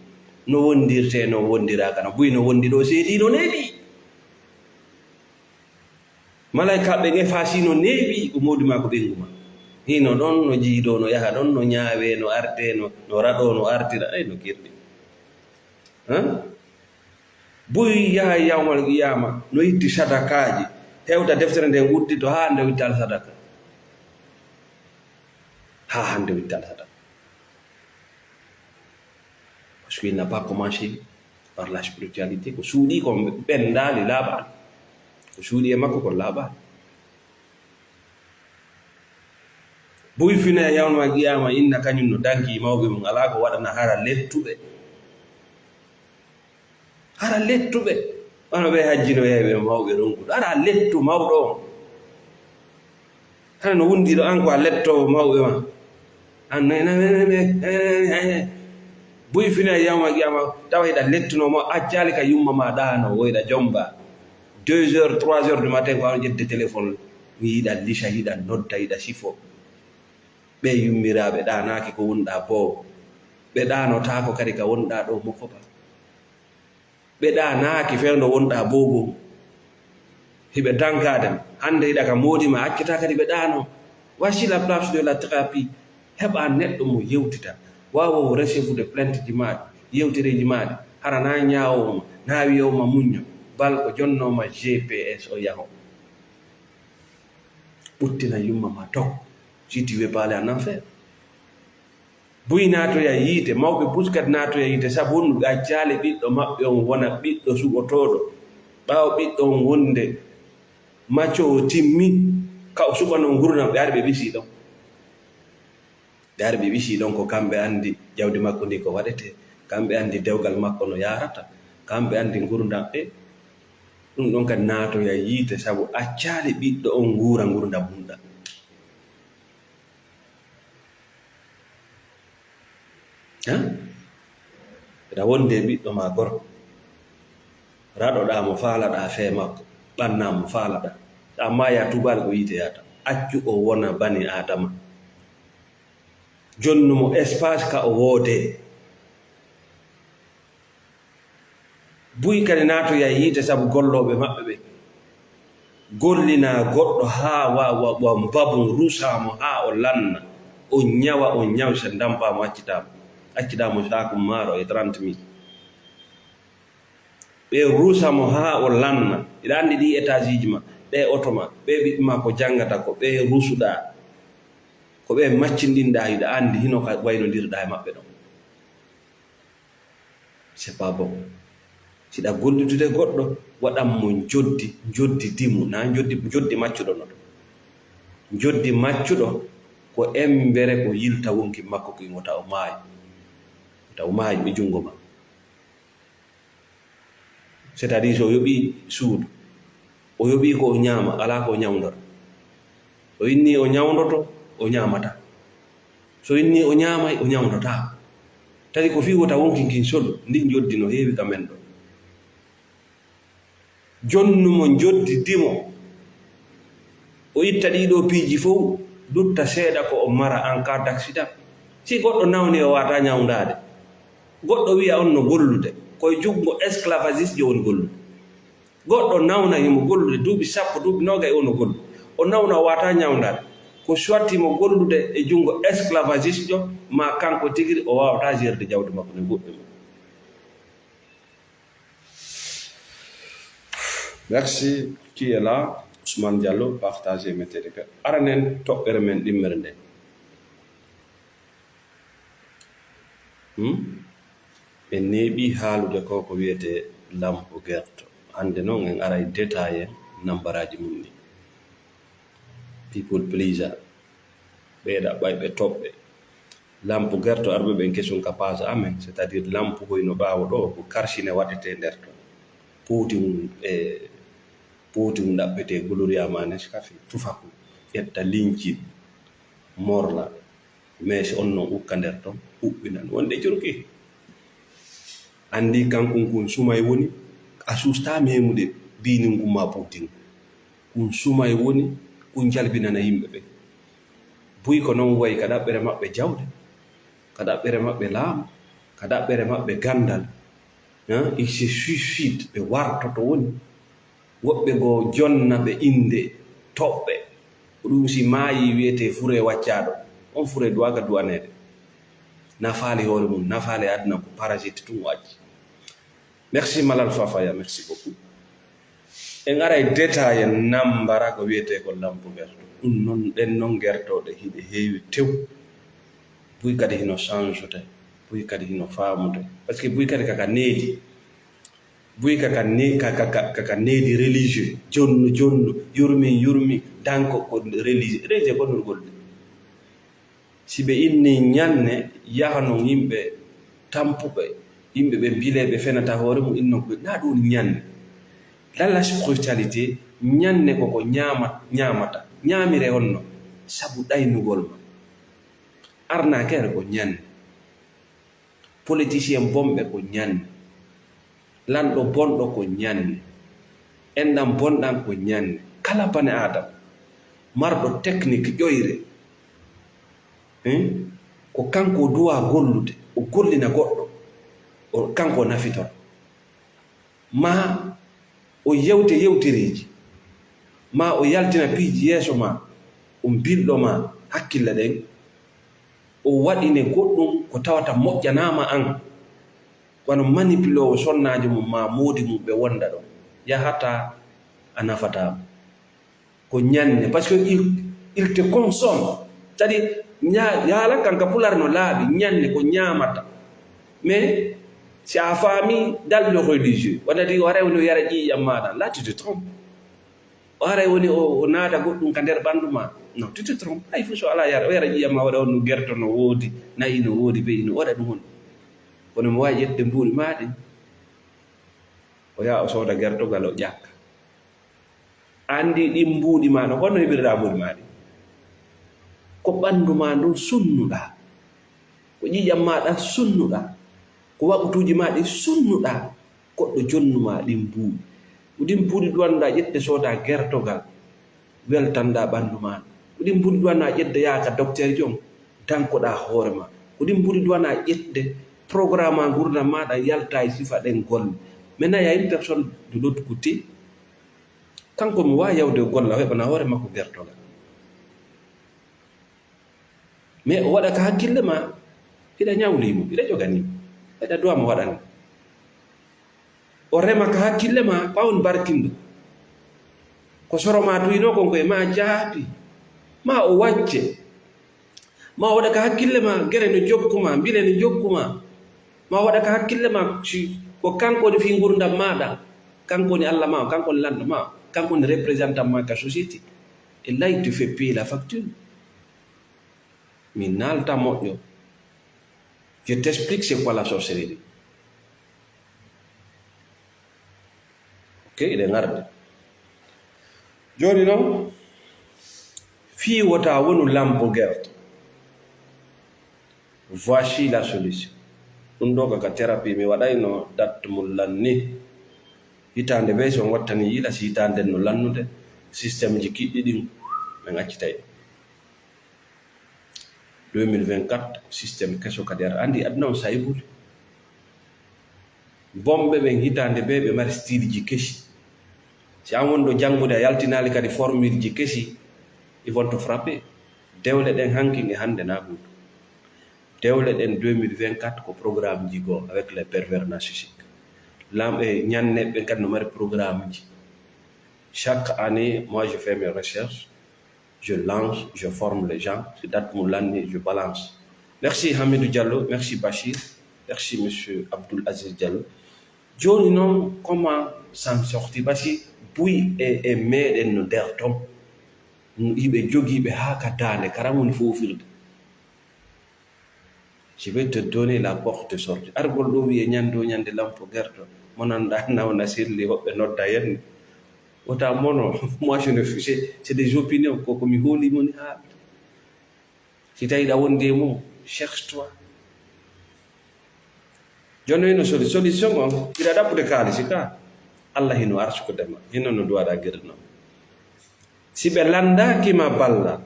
No wondirtee, no wondiraaka, no buy no wondi ɗo seedii no neeɓi. Malaykaaɓe ɓen e faasii no neeɓi, ko moodi maa ko ɓeyngu maa. Hino ɗon, no jiidoo, no yaha ɗon, no ñaawee, no artee, no, no raɗoo, no artira, ey, no kirɗi. Han? Buy yaha yawmal qiyaama, no itti sadakaaji, hewta deftere nden uddito haa hannde o ittaali sadaka. Haa hannde o ittaali sadaka. Parce qu'il n'a pas commencé par la spiritualité. Ko suuɗii kon ɓenndaali, laaɓaali. Ko suuɗii e makko kon laaɓaali. Buy fina e yawma qiyaama, inna kañum no danki mawɓe mum, alaa ko waɗana hara lettuɓe. Hara lettuɓe. Wano ɓe hajjinoyay ɓe mawɓe ronkude. Hara lettu mawɗo on. Hara no wundiro an ko a lettoowo mawɓe ma. An no ena, buy fina e yawma qiyaama, tawa hiɗa lettuno mo, accaali ka yumma ma ɗaano, wo hiɗa jomba. Deux heures, trois heures du matin, ko an ƴetde téléphone. Mi yiɗa lisa, yiɗa nodda, yiɗa sifo. Ɓee yummiraaɓe ɗaanaaki ko wonɗaa boobo. Ɓe ɗaanotaako kadi ka wonɗaa ɗoo mokko ba. Ɓe ɗaanaaki fewndo wonɗaa boobo. Hiɓe dankaade ma. Hannde hiɗa ka moodi ma, accata kadi ɓe ɗaano. Voici la place de la thérapie. Heɓa neɗɗo mo yewtita. Waawa o recevude plainte ji maaɗi, yewtereeji maaɗi. Hara na ñaawowo ma, na wiyowo ma muñño. Bal ko jonno ma G P S o yaho. Ɓuttina yumma ma tok. Si tu veux pas aller en enfer. Buy naatoya yiite, mawɓe Buskat naatoya yiite, sabu honɗum ɓe accaali ɓiɗɗo maɓɓe on wona ɓiɗɗo suɓotooɗo? Ɓaawo ɓiɗɗo on wonde macco o timmi, ka o suɓanoo ngurndan, ɓe ari ɓe ɓisii ɗon. Ɓe ari ɓe ɓisii ɗon, ko kamɓe anndi jawdi makko ndi ko waɗetee, kamɓe anndi dewgal makko no yaarata, kamɓe anndi ngurndan. E ɗum ɗon kadi naatoya yiite, sabu accaali ɓiɗɗo on nguura ngurndan bunɗan. Han? Hiɗa wondi e ɓiɗɗo ma gorko, raɗoɗaa mo, faalaɗaa fee makko, ɓannaa mo, faalaɗaa. Ammaa ya tuubaali ko yiite yaata. Accu o wona bani Aadama. Jonnu mo espace ka o woodee. Buy kadi naatoya yiite sabu gollooɓe maɓɓe ɓen. Gollinaa goɗɗo haa wa, wa, wa mbabun, rusaa mo haa o lanna, o ñawa, o ñawsa, ndampaa mo, accitaa mo. Accitaa mo saaku maaro e trente mille. Ɓe rusa mo haa o lanna. Hiɗa anndi ɗii étageji ma, ɓee oto ma, ɓee ɓiɓɓe ma ko janngata, ko ɓee rusuɗaa, ko ɓee maccinɗinɗaa, hiɗa anndi hino ka waynondirɗaa e maɓɓe ɗon. C'est pas bon. Siɗa gollidude goɗɗo, waɗan mo njoddi, njoddi dimu, na njoddi, njoddi maccuɗo no ɗo. Njoddi maccuɗo ko embere ko yilta wonki makko ko wota o maayo. Wota o maayo e junngo ma. C'est-à-dire, so o yoɓii suudu, o yoɓii ko o ñaama, alaa ko o ñawndora. So innii o ñawndoto, o ñaamataa. So innii o ñaamay, o ñawndotaako. Tagi ko fii wota wonkin kin solu, ndin njoddi no heewi ka men ɗo. Jonnu mo njoddi dimo. O itta ɗii ɗoo piiji fow, lutta seeɗa ko o mara en cas d'accident. Si goɗɗo nawni, o waawataa ñawndaade. Goɗɗo wiya on no gollude, ko e junngo esclavagiste o woni gollude. Goɗɗo nawna himo gollude duuɓi sappo, duuɓi noogay o no gollude. O nawna, o waawataa ñawndaade. Ko soit himo gollude e junngo esclavagiste, maa kanko tigi o waawataa gérde jawdi makko no goɗɗum. Merci. Qui est là? Ousmane Diallo, partagez, mettez des cœurs. Aranen toɓɓere men ɗimmere nde. Hmm? En neeɓii haalude ko ko wiyetee lampu gerto. Hannde noon en aray détaillé nambaraaji mum ɗi. People pleaser. Ɓee ɗaɓɓay ɓe toɓɓe. Lampu gerto arɓe ɓen kesun ka page amen, c'est-à-dire lampu hoyno ɓaawo ɗo, ko karcine waɗetee nder ton. Pooti mum e pooti mum ɗaɓɓetee Gloria ma Nescafe, tufa ko, ƴetta linci, morla, meese on non ukka nder ton, huɓɓinan. Wonde curki. Anndi kankun kun sumay woni, a suustaa meemude biinin kun maa pooti kun. Kun sumay woni, kun jalbinana yimɓe ɓen. Buy ko non wayi ka ɗaɓɓere maɓɓe jawle, ka ɗaɓɓere maɓɓe laamu, ka ɗaɓɓere maɓɓe ganndal, Hein? Ils se suicident, ɓe wartoto woni. Woɓɓe goo jonna ɓe innde toɓɓe. Ko ɗum si maayi wiyetee fure waccaaɗo. On fure duwaaka duwaneede. Na faali hoore mum, na faali aduna, ko parasite tun o acci. Merci Malal Fafaya, merci beaucoup. En aray détail en nambara ko wiyetee ko lampu gerto. Ɗum noon, ɗen noon gertooɗe hiɗe heewi tew. Buy kadi hino change te, buy kadi hino faamu te. Parce que buy kadi kaka needi. Buy kaka ne-, kaka, kaka, kaka needi religieux. Jonnu, jonnu, yurmi, yurmi, danko ko religieux. Religieux ko ɗum golle. Si ɓe inni ñanne, yaha non yimɓe tampuɓe, yimɓe ɓe bilee ɓe fenata hoore mum, inno ko na ɗum ñanne. Dans la spiritualité, ñanne ko ko ñaama-, ñaamata, ñaamire honno, sabu ɗaynugol ma. Arnaqueur ko ñanne. Politicien bonɓe ko ñanne. Lanɗo bonɗo ko ñanne. Enɗan bonɗan ko ñanne. Kala bane Aadama marɗo technique ƴoyre, hein, ko kanko o duwa gollude, o gollina goɗɗo, o, kanko o nafitora. Maa o yewte yewtereeji, maa o yaltina piiji yeeso maa, o bilɗo maa hakkille ɗen, o waɗine goɗɗum ko tawata moƴƴanaama an, wano manipuloowo sonnaajo mum maa moodi mum ɓe wonda ɗon, yahata a nafataa mo. Ko ñanne, parce que il, il te consomme. C'est-à-dire, ña-, yaala kanka pulaar no laaɓi, ñanne ko ñaamata. Mais si a faami dans le religieux, waɗati o haray woni o yara ƴiiƴam maaɗa, là tu te trompes. O haray woni o, o naata goɗɗum ka nder ɓanndu ma. Non, tu te trompes. Hay fuu so alaa yara, o yara ƴiiƴam ma waɗa on no gerto no woodi, na'i no woodi, be'i no waɗa ɗum on. Kono mo waawi ƴettude mbuuɗi ma ɗin, o yaha o sooda gertogal o ƴakka. A anndi ɗin mbuuɗi ma ɗon, honno heɓirɗaa mbuuɗi ma ɗin? Ko ɓanndu ma ndun sunnuɗaa, ko ƴiiƴam ma ɗan sunnuɗaa, ko waɓutuuji ma ɗin sunnuɗaa, goɗɗo jonnu ma ɗin mbuuɗi. Ko ɗin mbuuɗi duwanɗaa ƴettude sooda gertogal, weltanɗaa ɓanndu ma. Ko ɗin mbuuɗi duwanaa ƴettude yaha ka docteur jon, dankoɗaa hoore ma. Ko ɗin mbuuɗi duwanaa ƴettude programme a ngurndan ma ɗan yalta e sifa ɗen golle. Maintenant, il y a une personne de l'autre côté, kanko mo waawi yawde o golla, o heɓana hoore makko gertogal. Mais o waɗa ka hakkille ma, hiɗa ñawli mo, hiɗa jogani mo, hiɗa duwa mo waɗani. O rema ka hakkille ma, ɓawon barkindo. Ko soro ma tuyno kon koye ma jaabi, ma o wacce. Ma o waɗa ka hakkille ma, gere no jokku ma, mbile no jokku ma. Ma o waɗa ka hakkille ma, si ko kanko woni fii ngurndan maaɗa, kanko woni Alla ma, kanko woni lanɗo ma, kanko woni représentant ma ka société. Et là, il te fait payer la facture. Mi naalta moƴƴo. Je t'explique c'est quoi la sorcellerie. Ok, eɗen ngardi. Jooni noon, fii wota wonu lampo gerto. Voici la solution. Ɗum ɗo kaka thérapie mi waɗayno date mum lanni. Hitaande bee so on wattani yila si hitaande no lannude, système ji kiɗɗi ɗin min accitay. Deux mille vingt-quatre ko système keso kadi ara. Anndi aduna on saybude. Bonɓe ɓen hitaande bee ɓe mari style ji kesi. Si an woni ɗo janngude a yaltinaali kadi formule ji kesi, ils vont te frapper. Dewle ɗen hankin e hannde na gootum. Dewle ɗen deux mille vingt-quatre ko programme ji goo avec les pervers narcissiques. Lam-, e ñanne ɓen kadi no mari programme ji. Chaque année, moi je fais mes recherches. Je lance, je forme les gens. Si date mum lanni, je balance. Merci Hamidou Diallo, merci Bachir, merci Monsieur Abdoul Aziz Diallo. Jooni noon, comment s'en sortir? Parce que buy e, e meeɗen no nder toon. Hiɓe jogiiɓe haa ka daande, kara woni foofirde. Je vais te donner la porte de sortie. Argol ɗo wi'e ñande o ñande lampo gerto, mo nanɗa nawna selli, woɓɓe nodda henni. Wota mono, moi je ne fais, c'est, c'est des opinions, ko, ko mi hooli moni haalde. Si tawi ɗa wondi e mum, cherche-toi. Jooni no soli-, solution on, hiɗa ɗaɓɓude kaalisi ka. Allah hino arsukude ma, hino no duwaɗa gerno. Si ɓe landaaki ma balla,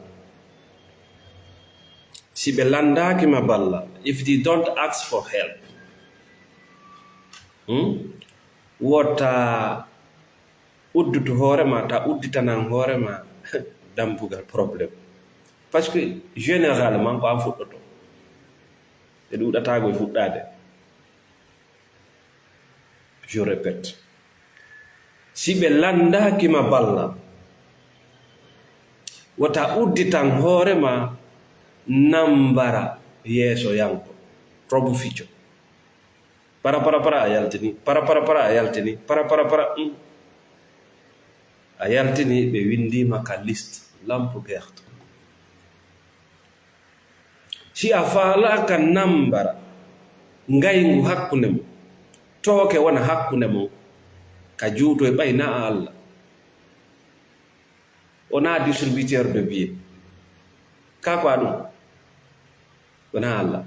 si ɓe landaaki ma balla, if they don't ask for help, Hmm? Wota uddutu hoore ma, ta udditanan hoore ma dambugal problème. Parce que généralement ko an fuɗɗoto. Ɓe ɗuuɗatago e fuɗɗaade. Je répète. Si ɓe landaaki ma balla, wota udditan hoore ma nambara yeeso yanko. Robo fijo. Para, para, para, a yaltini. Para, para, para, a yaltini. Para, para, para, mm. A yaltini, ɓe winndii ma ka liste lampu gerto. Si a faalaaka nambara ngayngu hakkunde mon, tooke wona hakkunde mon, ka juuto e ɓay na a Alla. Wonaa distributeur de billet. Kaa ko a ɗum? Wonaa Alla.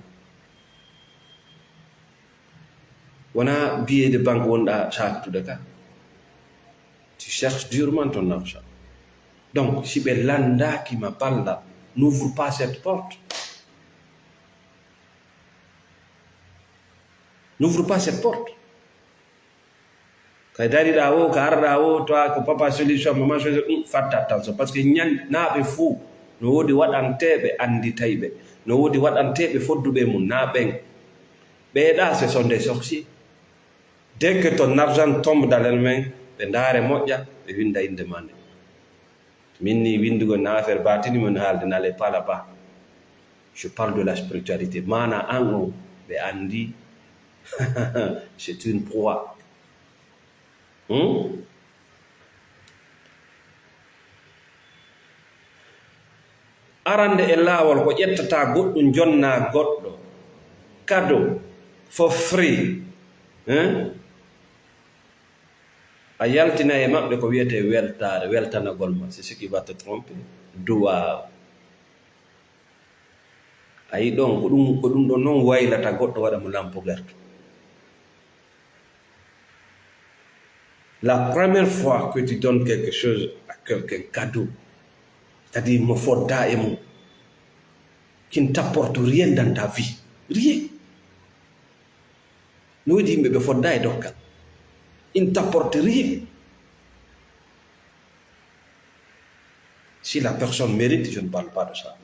Wonaa billet de banque wonɗa saakitude ka. Tu cherches durement ton argent. Donc, si ɓe landaaki ma balla, n'ouvre pas cette porte. N'ouvre pas cette porte. Kay dariɗa o, ka arɗa o, toi ko papa solution, maman solution, ɗum fatta attention. Parce que ñan, naa ɓe fuu, no woodi waɗanteeɓe annditayɓe, no woodi waɗanteeɓe fodduɓe mum, naa ɓen. Ɓeeɗa, ce sont des sorciers. Dès que ton argent tombe dans les mains, ɓe ndaare moƴƴa, ɓe winnda innde ma nde. Min ni winndugol na affaire batini mon haalde, n'allez pas là-bas. Je parle de la spiritualité. Maana an on, ɓe anndi, c'est une proie. Hmm? Arande e laawol ko ƴettata goɗɗum, jonna goɗɗo. Cadeau for free. Hein? A yaltina e maɓɓe ko wiyetee weltaare, weltanagol ma. C'est ce qui va te tromper. Duwaaw. A yi ɗon, ko ɗum, ko ɗum ɗon non waylata goɗɗo, waɗa mo lampo gerto. La première fois que tu donnes quelque chose à quelqu'un, cadeau, c'est-à-dire mo fodda e mum, qui ne t'apporte rien dans ta vie. Rien. No woodi yimɓe ɓe fodda e dokkal. Il ne t'apporte rien. Si la personne mérite, je ne parle pas de ça.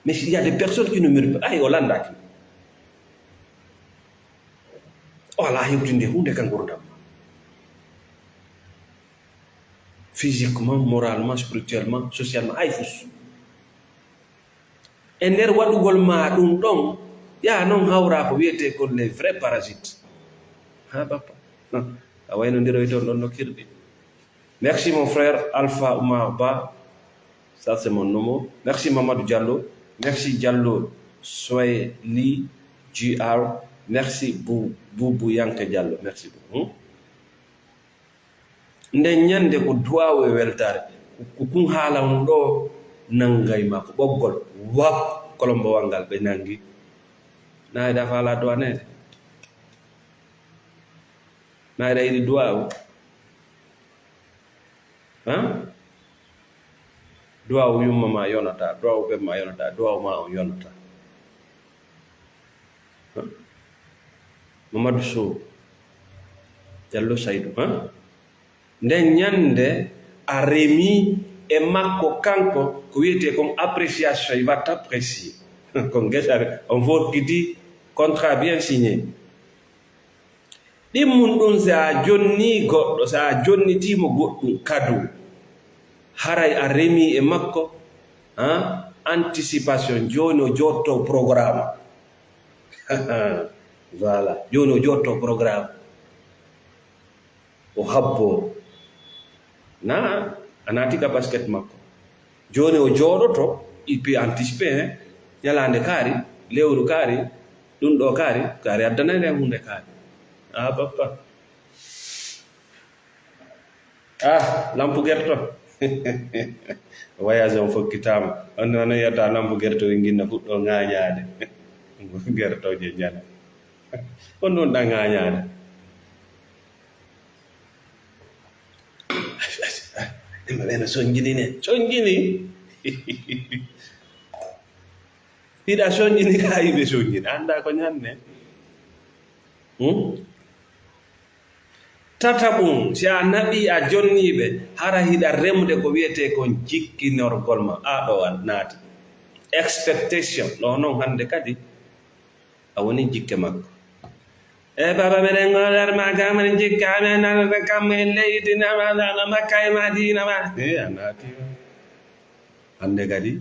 Mais il y a des personnes qui ne méritent pas. Ay, o landaaki. O alaa hewtinde huunde ka ngurdam. Physiquement, moralement, spirituellement, socialement, ay fus. E nder waɗugol ma ɗum ɗon, yaa non hawra ko wiyetee kon les vrais parasites. Ha, bappa. A waynondiroy toon ɗon no kirɗi. Merci mon frère Alpha Oumar Ba. Ça, c'est mon nom. Merci Mamadou Diallo. Merci Diallo Soyli G R. Merci Bou-, Boubou Yanke Diallo. Merci beaucoup. Nden ñande ko duwaawu e weltaare. Ko, ko kun haala on ɗoo nanngay ma ko ɓoggol. Wap, kolombowal ngal ɓe nanngi. Na eɗa faala duwaneede? Na eɗa yiɗi duwaawu? Ha? Duwaawu yumma ma yonata, duwaawu ɓen ma yonata, duwaawu ma on yonata. Ha? Mamadou Sow, Diallo Saydou, ha? Nden ñande a remi e makko kanko ko wiyetee kon appréciation, il va t'apprécier. Ko ngesa, on forkiti contrat bien signé. Ɗimmun ɗum, si a jonnii goɗɗo, si a jonnitii mo goɗɗum kadu, haray a remii e makko, ah, anticipation, jooni o jooɗtoo programme. Voilà, jooni o jooɗtoo programme. O habboo. Na a naati ka basket makko. Jooni o jooɗoto, il peut anticiper, hein. Ñalaande kaari, lewru kaari, ɗum ɗo kaari, kaari addanay nden huunde kaari. Ah, bappa. Ah, lampu gerto. Voyage on fokkitaama. On, on yiyata lampu gerto winginna fuɗɗo ŋaañaade. Gertooje ñana. On ɗum ɗa ŋaañaade. Ɓe no sonjini ne. Sonjini. Hiɗa sonjini ka yiɓe sonjini. Annda ko ñanne. Hmm? Tataɓum, si a naɓii, a jonnii ɓe, hara hiɗa remde ko wiyetee kon jikkinorgol ma. A ɗo a naati. Expectation. Ɗo non hannde kadi, a woni jikke makko. E baba, meɗen goodar ma, kam en jikka, amen nanata kam en leydi, nama, nama, makka e Madina ma. E a naati. Hannde kadi,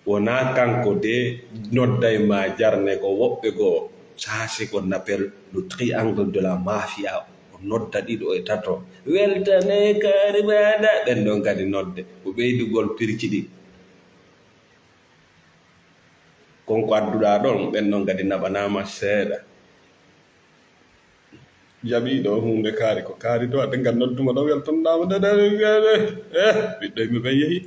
wonaa kanko de nodday ma jarne, ko woɓɓe goo, ça c'est qu'on appelle le triangle de la mafia. O nodda ɗiɗo e tato. Weltane kaari maɗa. Ɓen ɗon kadi nodde. Ko ɓeydugol pirci ɗin. Kon ko adduɗaa ɗon, ɓen ɗon kadi naɓanaama seeɗa. Jaɓii ɗo huunde kaari, ko kaari to, a tengal nodduma ɗo, weltonɗaama, de, de, de, de. Eh, ɓiɗɗo yimɓe ɓen yehi.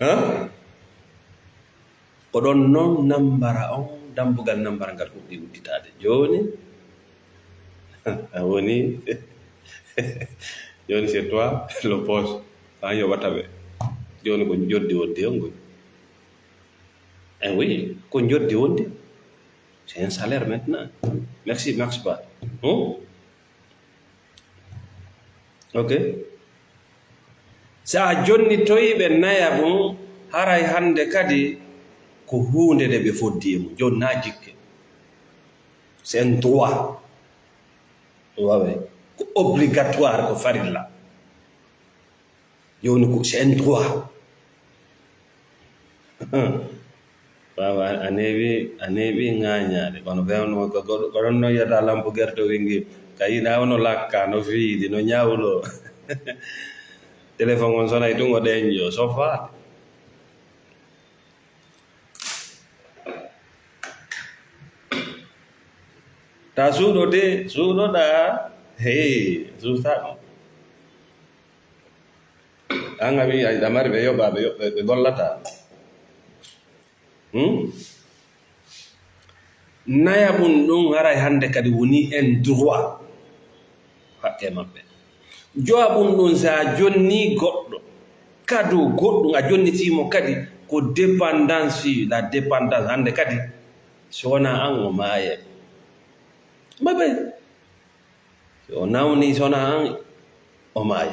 Ha? Ko ɗon non nambara on, dambugal nambara ngal fuɗɗi udditaade. Jooni, a woni, jooni c'est toi le boss. An yoɓata ɓe. Jooni ko njoddi wonti on ngoni. Eh oui, ko njoddi wonti. C'est un salaire maintenant. Merci, merci pas. Hmm? Ok. Si a jonnitoyi ɓe naya ɗum, haray hannde kadi ko huunde nde ɓe foddi e mum. Jooni na jikke. C'est un droit. Wawe. Ko obligatoire, ko farilla. Jooni ko c'est un droit. Waawa, a neeɓi, a neeɓi ŋaañaade. Kono feewno ko, ko, ko ɗon non yiyata lampu gerte wingi. Ka yiɗa ono lakka, no fiidi, no ñawlo. Téléphone on sonay tun o ɗeeño, sofaade. Ta suuɗo de, suuɗoɗaa. Hey, suusaa ɗum. An a wi'i a mari ɓe yoɓa, ɓe yoɓ-, ɓe, ɓe gollata. Hmm? Naya mum ɗum haray hannde kadi woni en droit haqqe maɓɓe. Jowa mum ɗum si a jonni goɗɗo, kado goɗɗum a jonnitii mo kadi ko dépendance, la dépendance hannde kadi so wonaa an o maaye. Maɓɓe. Si o nawni sona an, o maayi.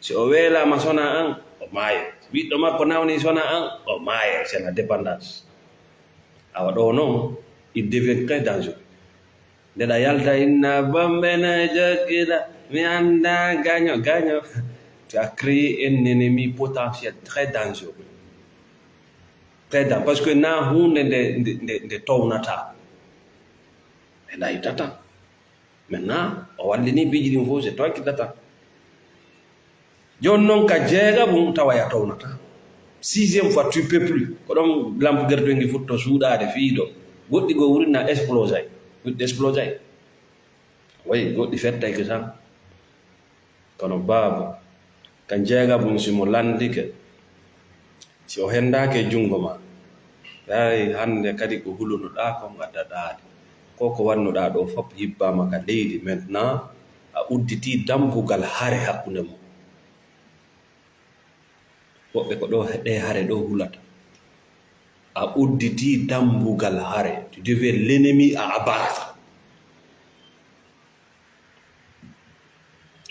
Si o weelaama sona an, o maayi. Ɓiɗɗo makko nawni sona an, o maayi. C'est la dépendance. Awa ɗo non, il devient très dangereux. Nde ɗa yalta inna bombe na jokkita, mi annda gaño, gaño. Tu as créé un ennemi potentiel très dangereux. Très dangereux. Parce que na huunde nde, nde, nde, nde townata. Nde na ittata. Maintenant, o wallini piiji ɗin fof, c'est toi qui t'attends. Jooni noon ka jeegaɓum tawa ya townata. Sixième fois, tu peux plus. Ko ɗon lampe gerte ngi futto suuɗaade fii ɗo. Goɗɗi goo wurin na explosay. Goɗɗi explosay. Wayi, goɗɗi fettay ko tan. Kono baaba, ka jeegaɓum si mo lanndike, si o henndaaki e junngo ma, yahay hannde kadi ko hulunoɗaa kon a daɗaali. Ko ko wannoɗaa ɗoo fof yibbaama ka leydi. Maintenant, a udditii dammbugal hare hakkunde mon. Woɓɓe ko ɗoo, ɗee hare ɗoo hulata. A udditii dammbugal hare. Tu deviens l'ennemi à abattre.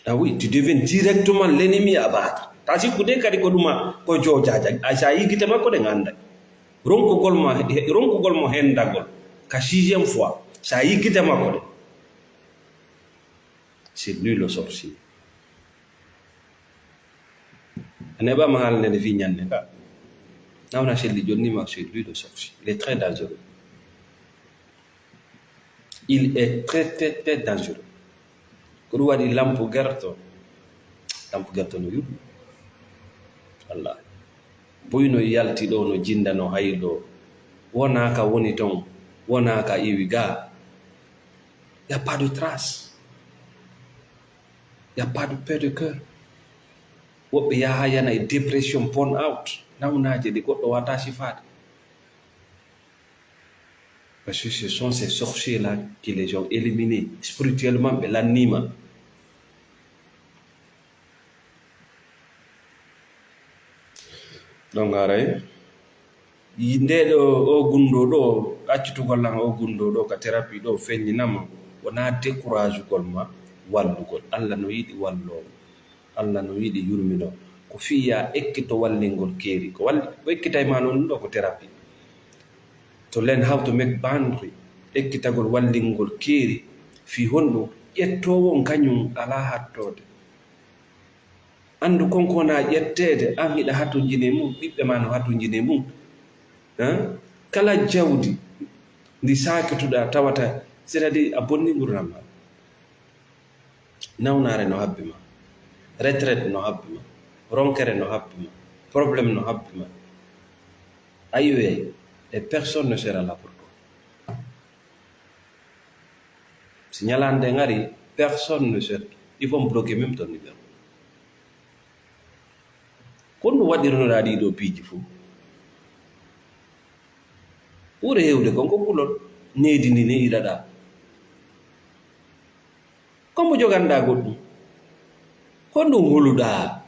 Ah oui, tu deviens directement l'ennemi à abattre. Ta sikkude kadi ko ɗuma ko joojaja. Ay, sa yiggite makko ɗen annday. Ronkugol ma, ronkugol mo hendagol. Ka sixième fois, sa yiggite makko ɗen. C'est lui le sorcier. A neɓaama haalande nde fii ñannde ka. Nawna selli jonni ma, c'est lui le sorcier. Il est très dangereux. Il est très, très, très dangereux. Ko ɗum waɗi lampu gerto. Lampu gerto no yuɗu. Wallaahi. Buy no yalti ɗo, no jinda, no haylo. Wonaa ka woni ton. Wonaa ka iwi ga. Y a pas de trace. Y a pas de paix de cœur. Woɓɓe yaha yana e dépression, burn out, nawnaaje ɗe goɗɗo wata sifaade. Parce que ce sont ces sorciers-là qui les ont éliminés spirituellement, ɓe lanniima. Donc, haray, nde ɗo, o gunndo ɗo, accitugol lan o gunndoo ɗoo ka thérapie ɗoo feññinama, wonaa découragugol ma wallugol. Alla no yiɗi walloowo. Alla no yiɗi yurminoo. Ko fii yaa ekkito wallingol keeri. Ko walli-, ko ekkitay ma non ɗoo ko thérapie. To learn how to make boundary. Ekkitagol wallingol keeri. Fii honɗum? Ƴettoowo on kañum alaa hattoode. Anndu kon ko wonaa ƴetteede, an hiɗa hatonjini e mum, ɓiɓɓe ma no hatonjini e mum. Hein? Kala jawdi ndi saakitoɗaa tawata, c'est-à-dire a bonni ngurndan ma. Nawnaare no habbi ma. Retraite no habbi ma. Ronkere no habbi ma. Problème no habbi ma. A yi'oyay, et personne ne sera là pour toi. Si ñalaande ngari, personne ne sera. Il faut bloquer même ton numéro. Ko honɗum waɗirnoɗaa ɗii ɗoo piiji fof? Ɓuri heewde kon ko kulol. Needi ndi nehiɗaa. Ko mo joganɗaa goɗɗum? Ko honɗum huluɗaa?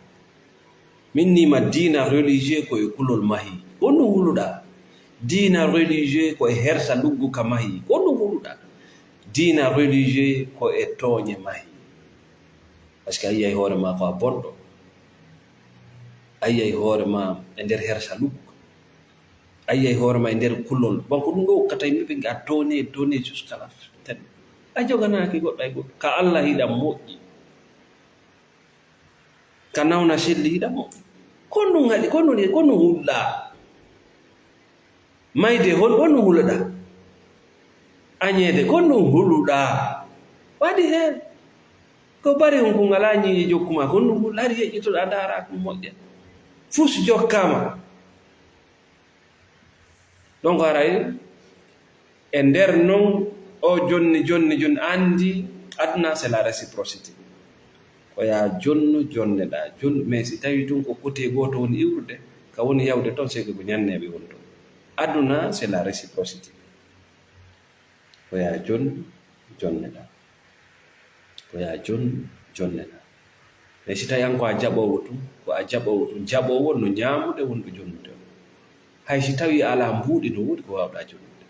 Min nii ma diina religieux ko e kulol mahi. Ko honɗum huluɗaa? Diina religieux ko e hersa lugguka mahi. Ko honɗum huluɗaa? Diina religieux ko e tooñe mahi. Parce que a yi'ay hoore maa ko a bonɗo. A yi'ay hoore maa e nder hersa lugguka. A yi'ay hoore maa e nder kulol. Bon, ko ɗum ɗoo hokkata yimɓe ɓe ngi'a donner, donner jusqu'à la fin. A joganaaki goɗɗo hay goɗɗo. Ka Alla hiɗa moƴƴi. Ka nawna selli hiɗa moƴƴi. Ko honɗum haɗi, ko honɗum, ko honɗum huluɗaa? Mayde, hol, honɗum huluɗaa? Añeede, ko honɗum huluɗaa? Waɗi heen. Ko bari on ko ngalaa ñiiƴe jokku maa, ko honɗum huluɗaa? Hari yeƴƴitoɗaa, ndaaraa ko moƴƴa. Fus jokkaama. Donc, haray, e nder non, o jonni, jonni, jonni, anndi aduna, c'est la réciprocité. Ko yaa jonnu, jonneɗaa, jonnu. Mais si tawii tun ko côté gooto woni iwrude, ka woni yawde ton, c'est que ko ñanneeɓe woni ton. Aduna, c'est la réciprocité. Ko yaa jonnu, jonneɗaa. Ko yaa jonnu, jonneɗaa. Mais si tawii an ko a jaɓoowo tun, ko a jaɓoowo tun, jaɓoowo no ñaamude, wonɗo jonnude. Hay si tawii a alaa mbuuɗi, no woodi ko waawɗaa jonnude.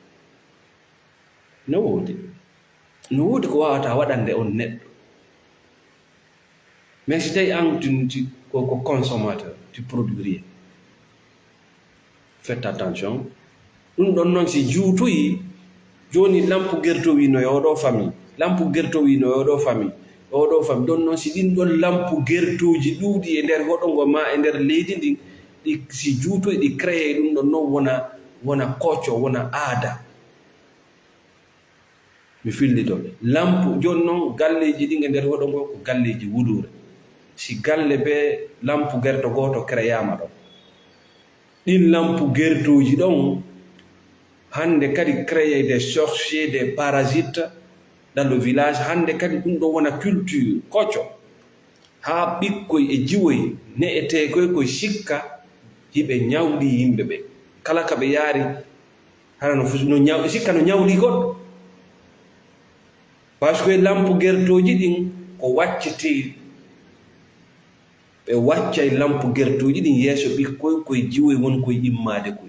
No woodi. No woodi ko waawataa waɗande on neɗɗo. Mais si tawii an tun, ti-, ko, ko consommateur, tu produis rien. Faites attention. Ɗum ɗon noon si juutoyi, jooni lampu gertowi no e oo ɗoo famille, lampu gertowi no e oo ɗoo famille, e oo ɗoo famille. Ɗon noon si ɗin ɗon lampu gertooji ɗuuɗi e nder hoɗo ngo maa e nder leydi ndin, ɗi, si juutoyi ɗi créé ɗum ɗon noon wona, wona kocco, wona aada. Mi fillito. Lampu, jooni noon, galleeji ɗin e nder hoɗo ngo ko galleeji wuluure. Si galle bee lampu gerto gooto créaama ɗon, ɗin lampu gertooji ɗon, hannde kadi créé des sorciers, des parasites dans le village. Hannde kadi ɗum ɗon wona culture, kocco. Haa ɓikkoy e jiwoy ne'eteekoy koy sikka hiɓe ñawɗi yimɓe ɓe. Kala ka ɓe yaari, hara no fusi-, no ñaw-, sikka no ñawɗi goɗɗo. Parce que lampu gertooji ɗin ko waccetee. Ɓe waccay lampu gertooji ɗin yeeso ɓikkoy koy jiwoy won koy immaade koy.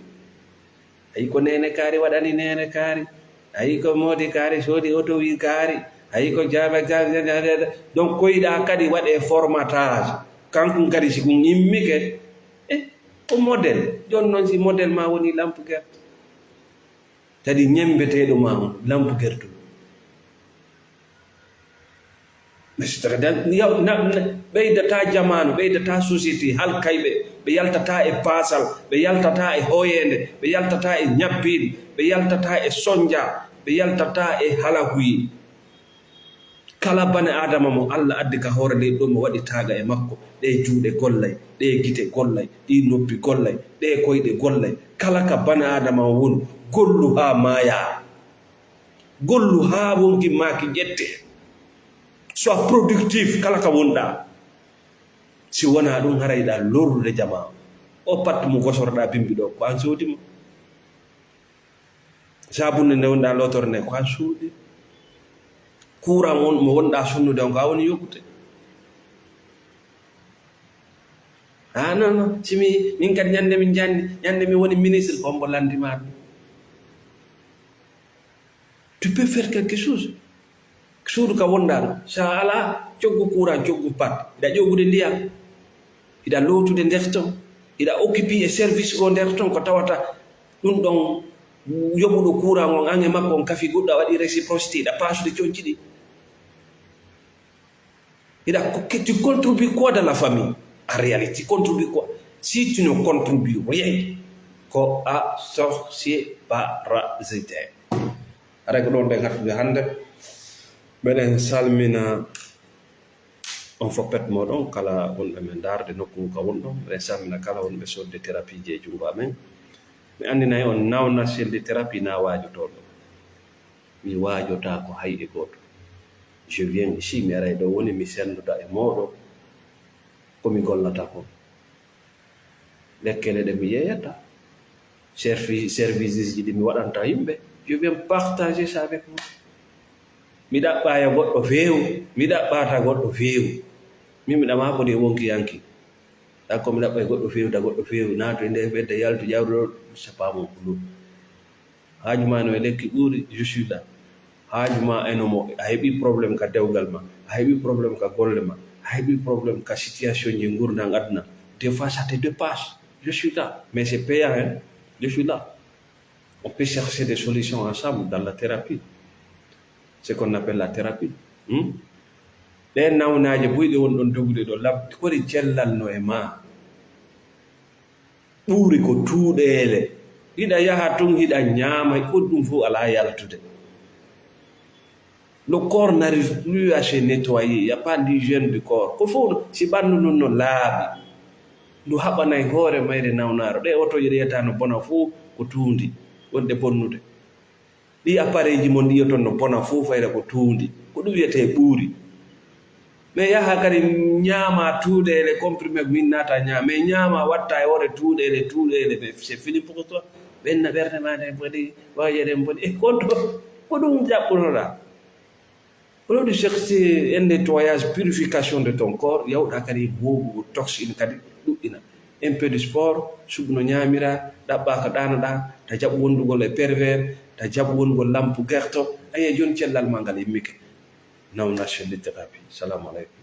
Ayi ko Neene Kaari waɗani Neene Kaari. Ayi ko Moodi Kaari soodi oto wi Kaari. Ayi ko Jaabe Kaari. Donc, koyɗa kadi waɗe formatage. Kankun kadi si kun immike, eh, ko modèle. Jooni noon si modèle ma woni lampu gerte. Kadi ñemmbeteeɗo ma on, lampu gerte. Mais c'est-à-dire, yaw-, na-, na-, ɓeydataa jamaanu, ɓeydataa société, halkay ɓe, ɓe yaltataa e baasal, ɓe yaltataa e hoyeende, ɓe yaltataa e ñabbeeli, ɓe yaltataa e sonja, ɓe yaltataa e halahuye. Kala bane Aadama mo Alla addi ka hoore leydi ɗo, mo waɗi taaga e makko, ɗee juuɗe gollay, ɗee gite gollay, ɗii noppi gollay, ɗee koyɗe gollay. Kala ka bane Aadama on woni, gollu haa maayaa. Gollu haa wonki maaki ƴette. Sois productif kala ka wonɗaa. Si wonaa ɗum, haray ɗa lorrude jamaa. O pat mo gosorɗaa bimbi ɗo, ko an soodi mo. Sabunde nde wonɗaa lootorde nde, ko an soodi. Kuuran on mo wonɗaa sunnude on, ko a woni yoɓude. Ah, non, non. Si mi, min kadi ñande min jandi, ñande mi woni ministre, ko hombo landi ma ɗum? Tu peux faire quelque chose. Suudu ka wonɗaa ɗo, so a alaa, coggu courant, coggu pat. Hiɗa ƴoogude ndiyam, hiɗa lootude nder ton, hiɗa occupé e service goo nder ton, ko tawata ɗum ɗon yoɓuɗo courant on, an e makko on kafi goɗɗo, a waɗi réciprocité, hiɗa paasude conci ɗi. Hiɗa, tu contribues quoi dans la famille? En réalité, tu contribues quoi? Si tu ne contribues rien, ko a sorcier parasitaire. Haray ko ɗon ɗen hattude hannde. Meɗen salmina on foppet moɗon, kala wonɓe men ndaarde nokku ngu ka wonɗon. Meɗen salmina kala wonɓe sodde thérapie ji e junngo amen. Mi anndinay on, Nawnal Selli Thérapie na waajotoo ɗo. Mi waajotaako hay e gooto. Je viens ici, mi aray ɗo woni mi senndoda e mooɗon ko mi gollata kon. Lekkele ɗe mi yeeyata, servi-, services ji ɗi mi waɗanta yimɓe, je viens partager ça avec vous. Mi ɗaɓɓaaya goɗɗo feewu, mi ɗaɓɓata goɗɗo feewu. Min mi ɗama ko ɗi e wonki yanki. Ɗa ko mi ɗaɓɓay goɗɗo feewu, ta goɗɗo feewu, naatu e nder ɓedda yaltu ƴawɗo, c'est pas mon boulot. Haaju ma no e lekki ɓuuri, je suis là. Haaju ma e no mo, a heɓi problème ka dewgal ma, a heɓi problème ka golle ma, a heɓi problème ka situation ji ngurndan aduna. Des fois, ça te dépasse. Je suis là. Mais c'est payant, hein. Je suis là. On peut chercher des solutions ensemble dans la thérapie. Ce qu'on appelle la thérapie. Hmm? Ɗen nawnaaje buy ɗe won ɗon dogude ɗo, lab-, kori cellal no e ma. Ɓuri ko tuuɗeele. Hiɗa yaha tun, hiɗa ñaama, ko ɗum fof alaa yaltude. Le corps n'arrive plus à se nettoyer, il y a pas d'hygiène du corps. Ko fof, si ɓanndu ndun no laaɓi, ndu haɓanay hoore mayre nawnaaro. Ɗe otooje ɗe yiyata no bona fof ko tuundi, wonde bonnude. Ɗi appareil ji mon ɗi yiyoton no bona fof, fayda ko tuundi. Ko ɗum wiyetee ɓuuri. Mais yaha kadi ñaama tuuɗeele, comprimé ko min naata ñaama. Mais ñaama watta e hoore tuuɗeele, tuuɗeele, mais c'est fini pour toi. Ɓenna ɓernde ma nde boni, waaje ɗen boni. E kon to, ko ɗum jaɓɓunoɗaa. Au lieu de chercher un nettoyage, purification de ton corps, yawɗa kadi woowugo toxine kadi ɗuɗɗina. Un peu de sport, suɓu no ñaamira, ɗaɓɓa ko ɗaanoɗaa, ta jaɓu wondugol e pervers, ta jaɓu wondugol lampu gerto. Aye, jooni cellal ma ngal immike. Nawnal Selli Thérapie. Salamu aleykum.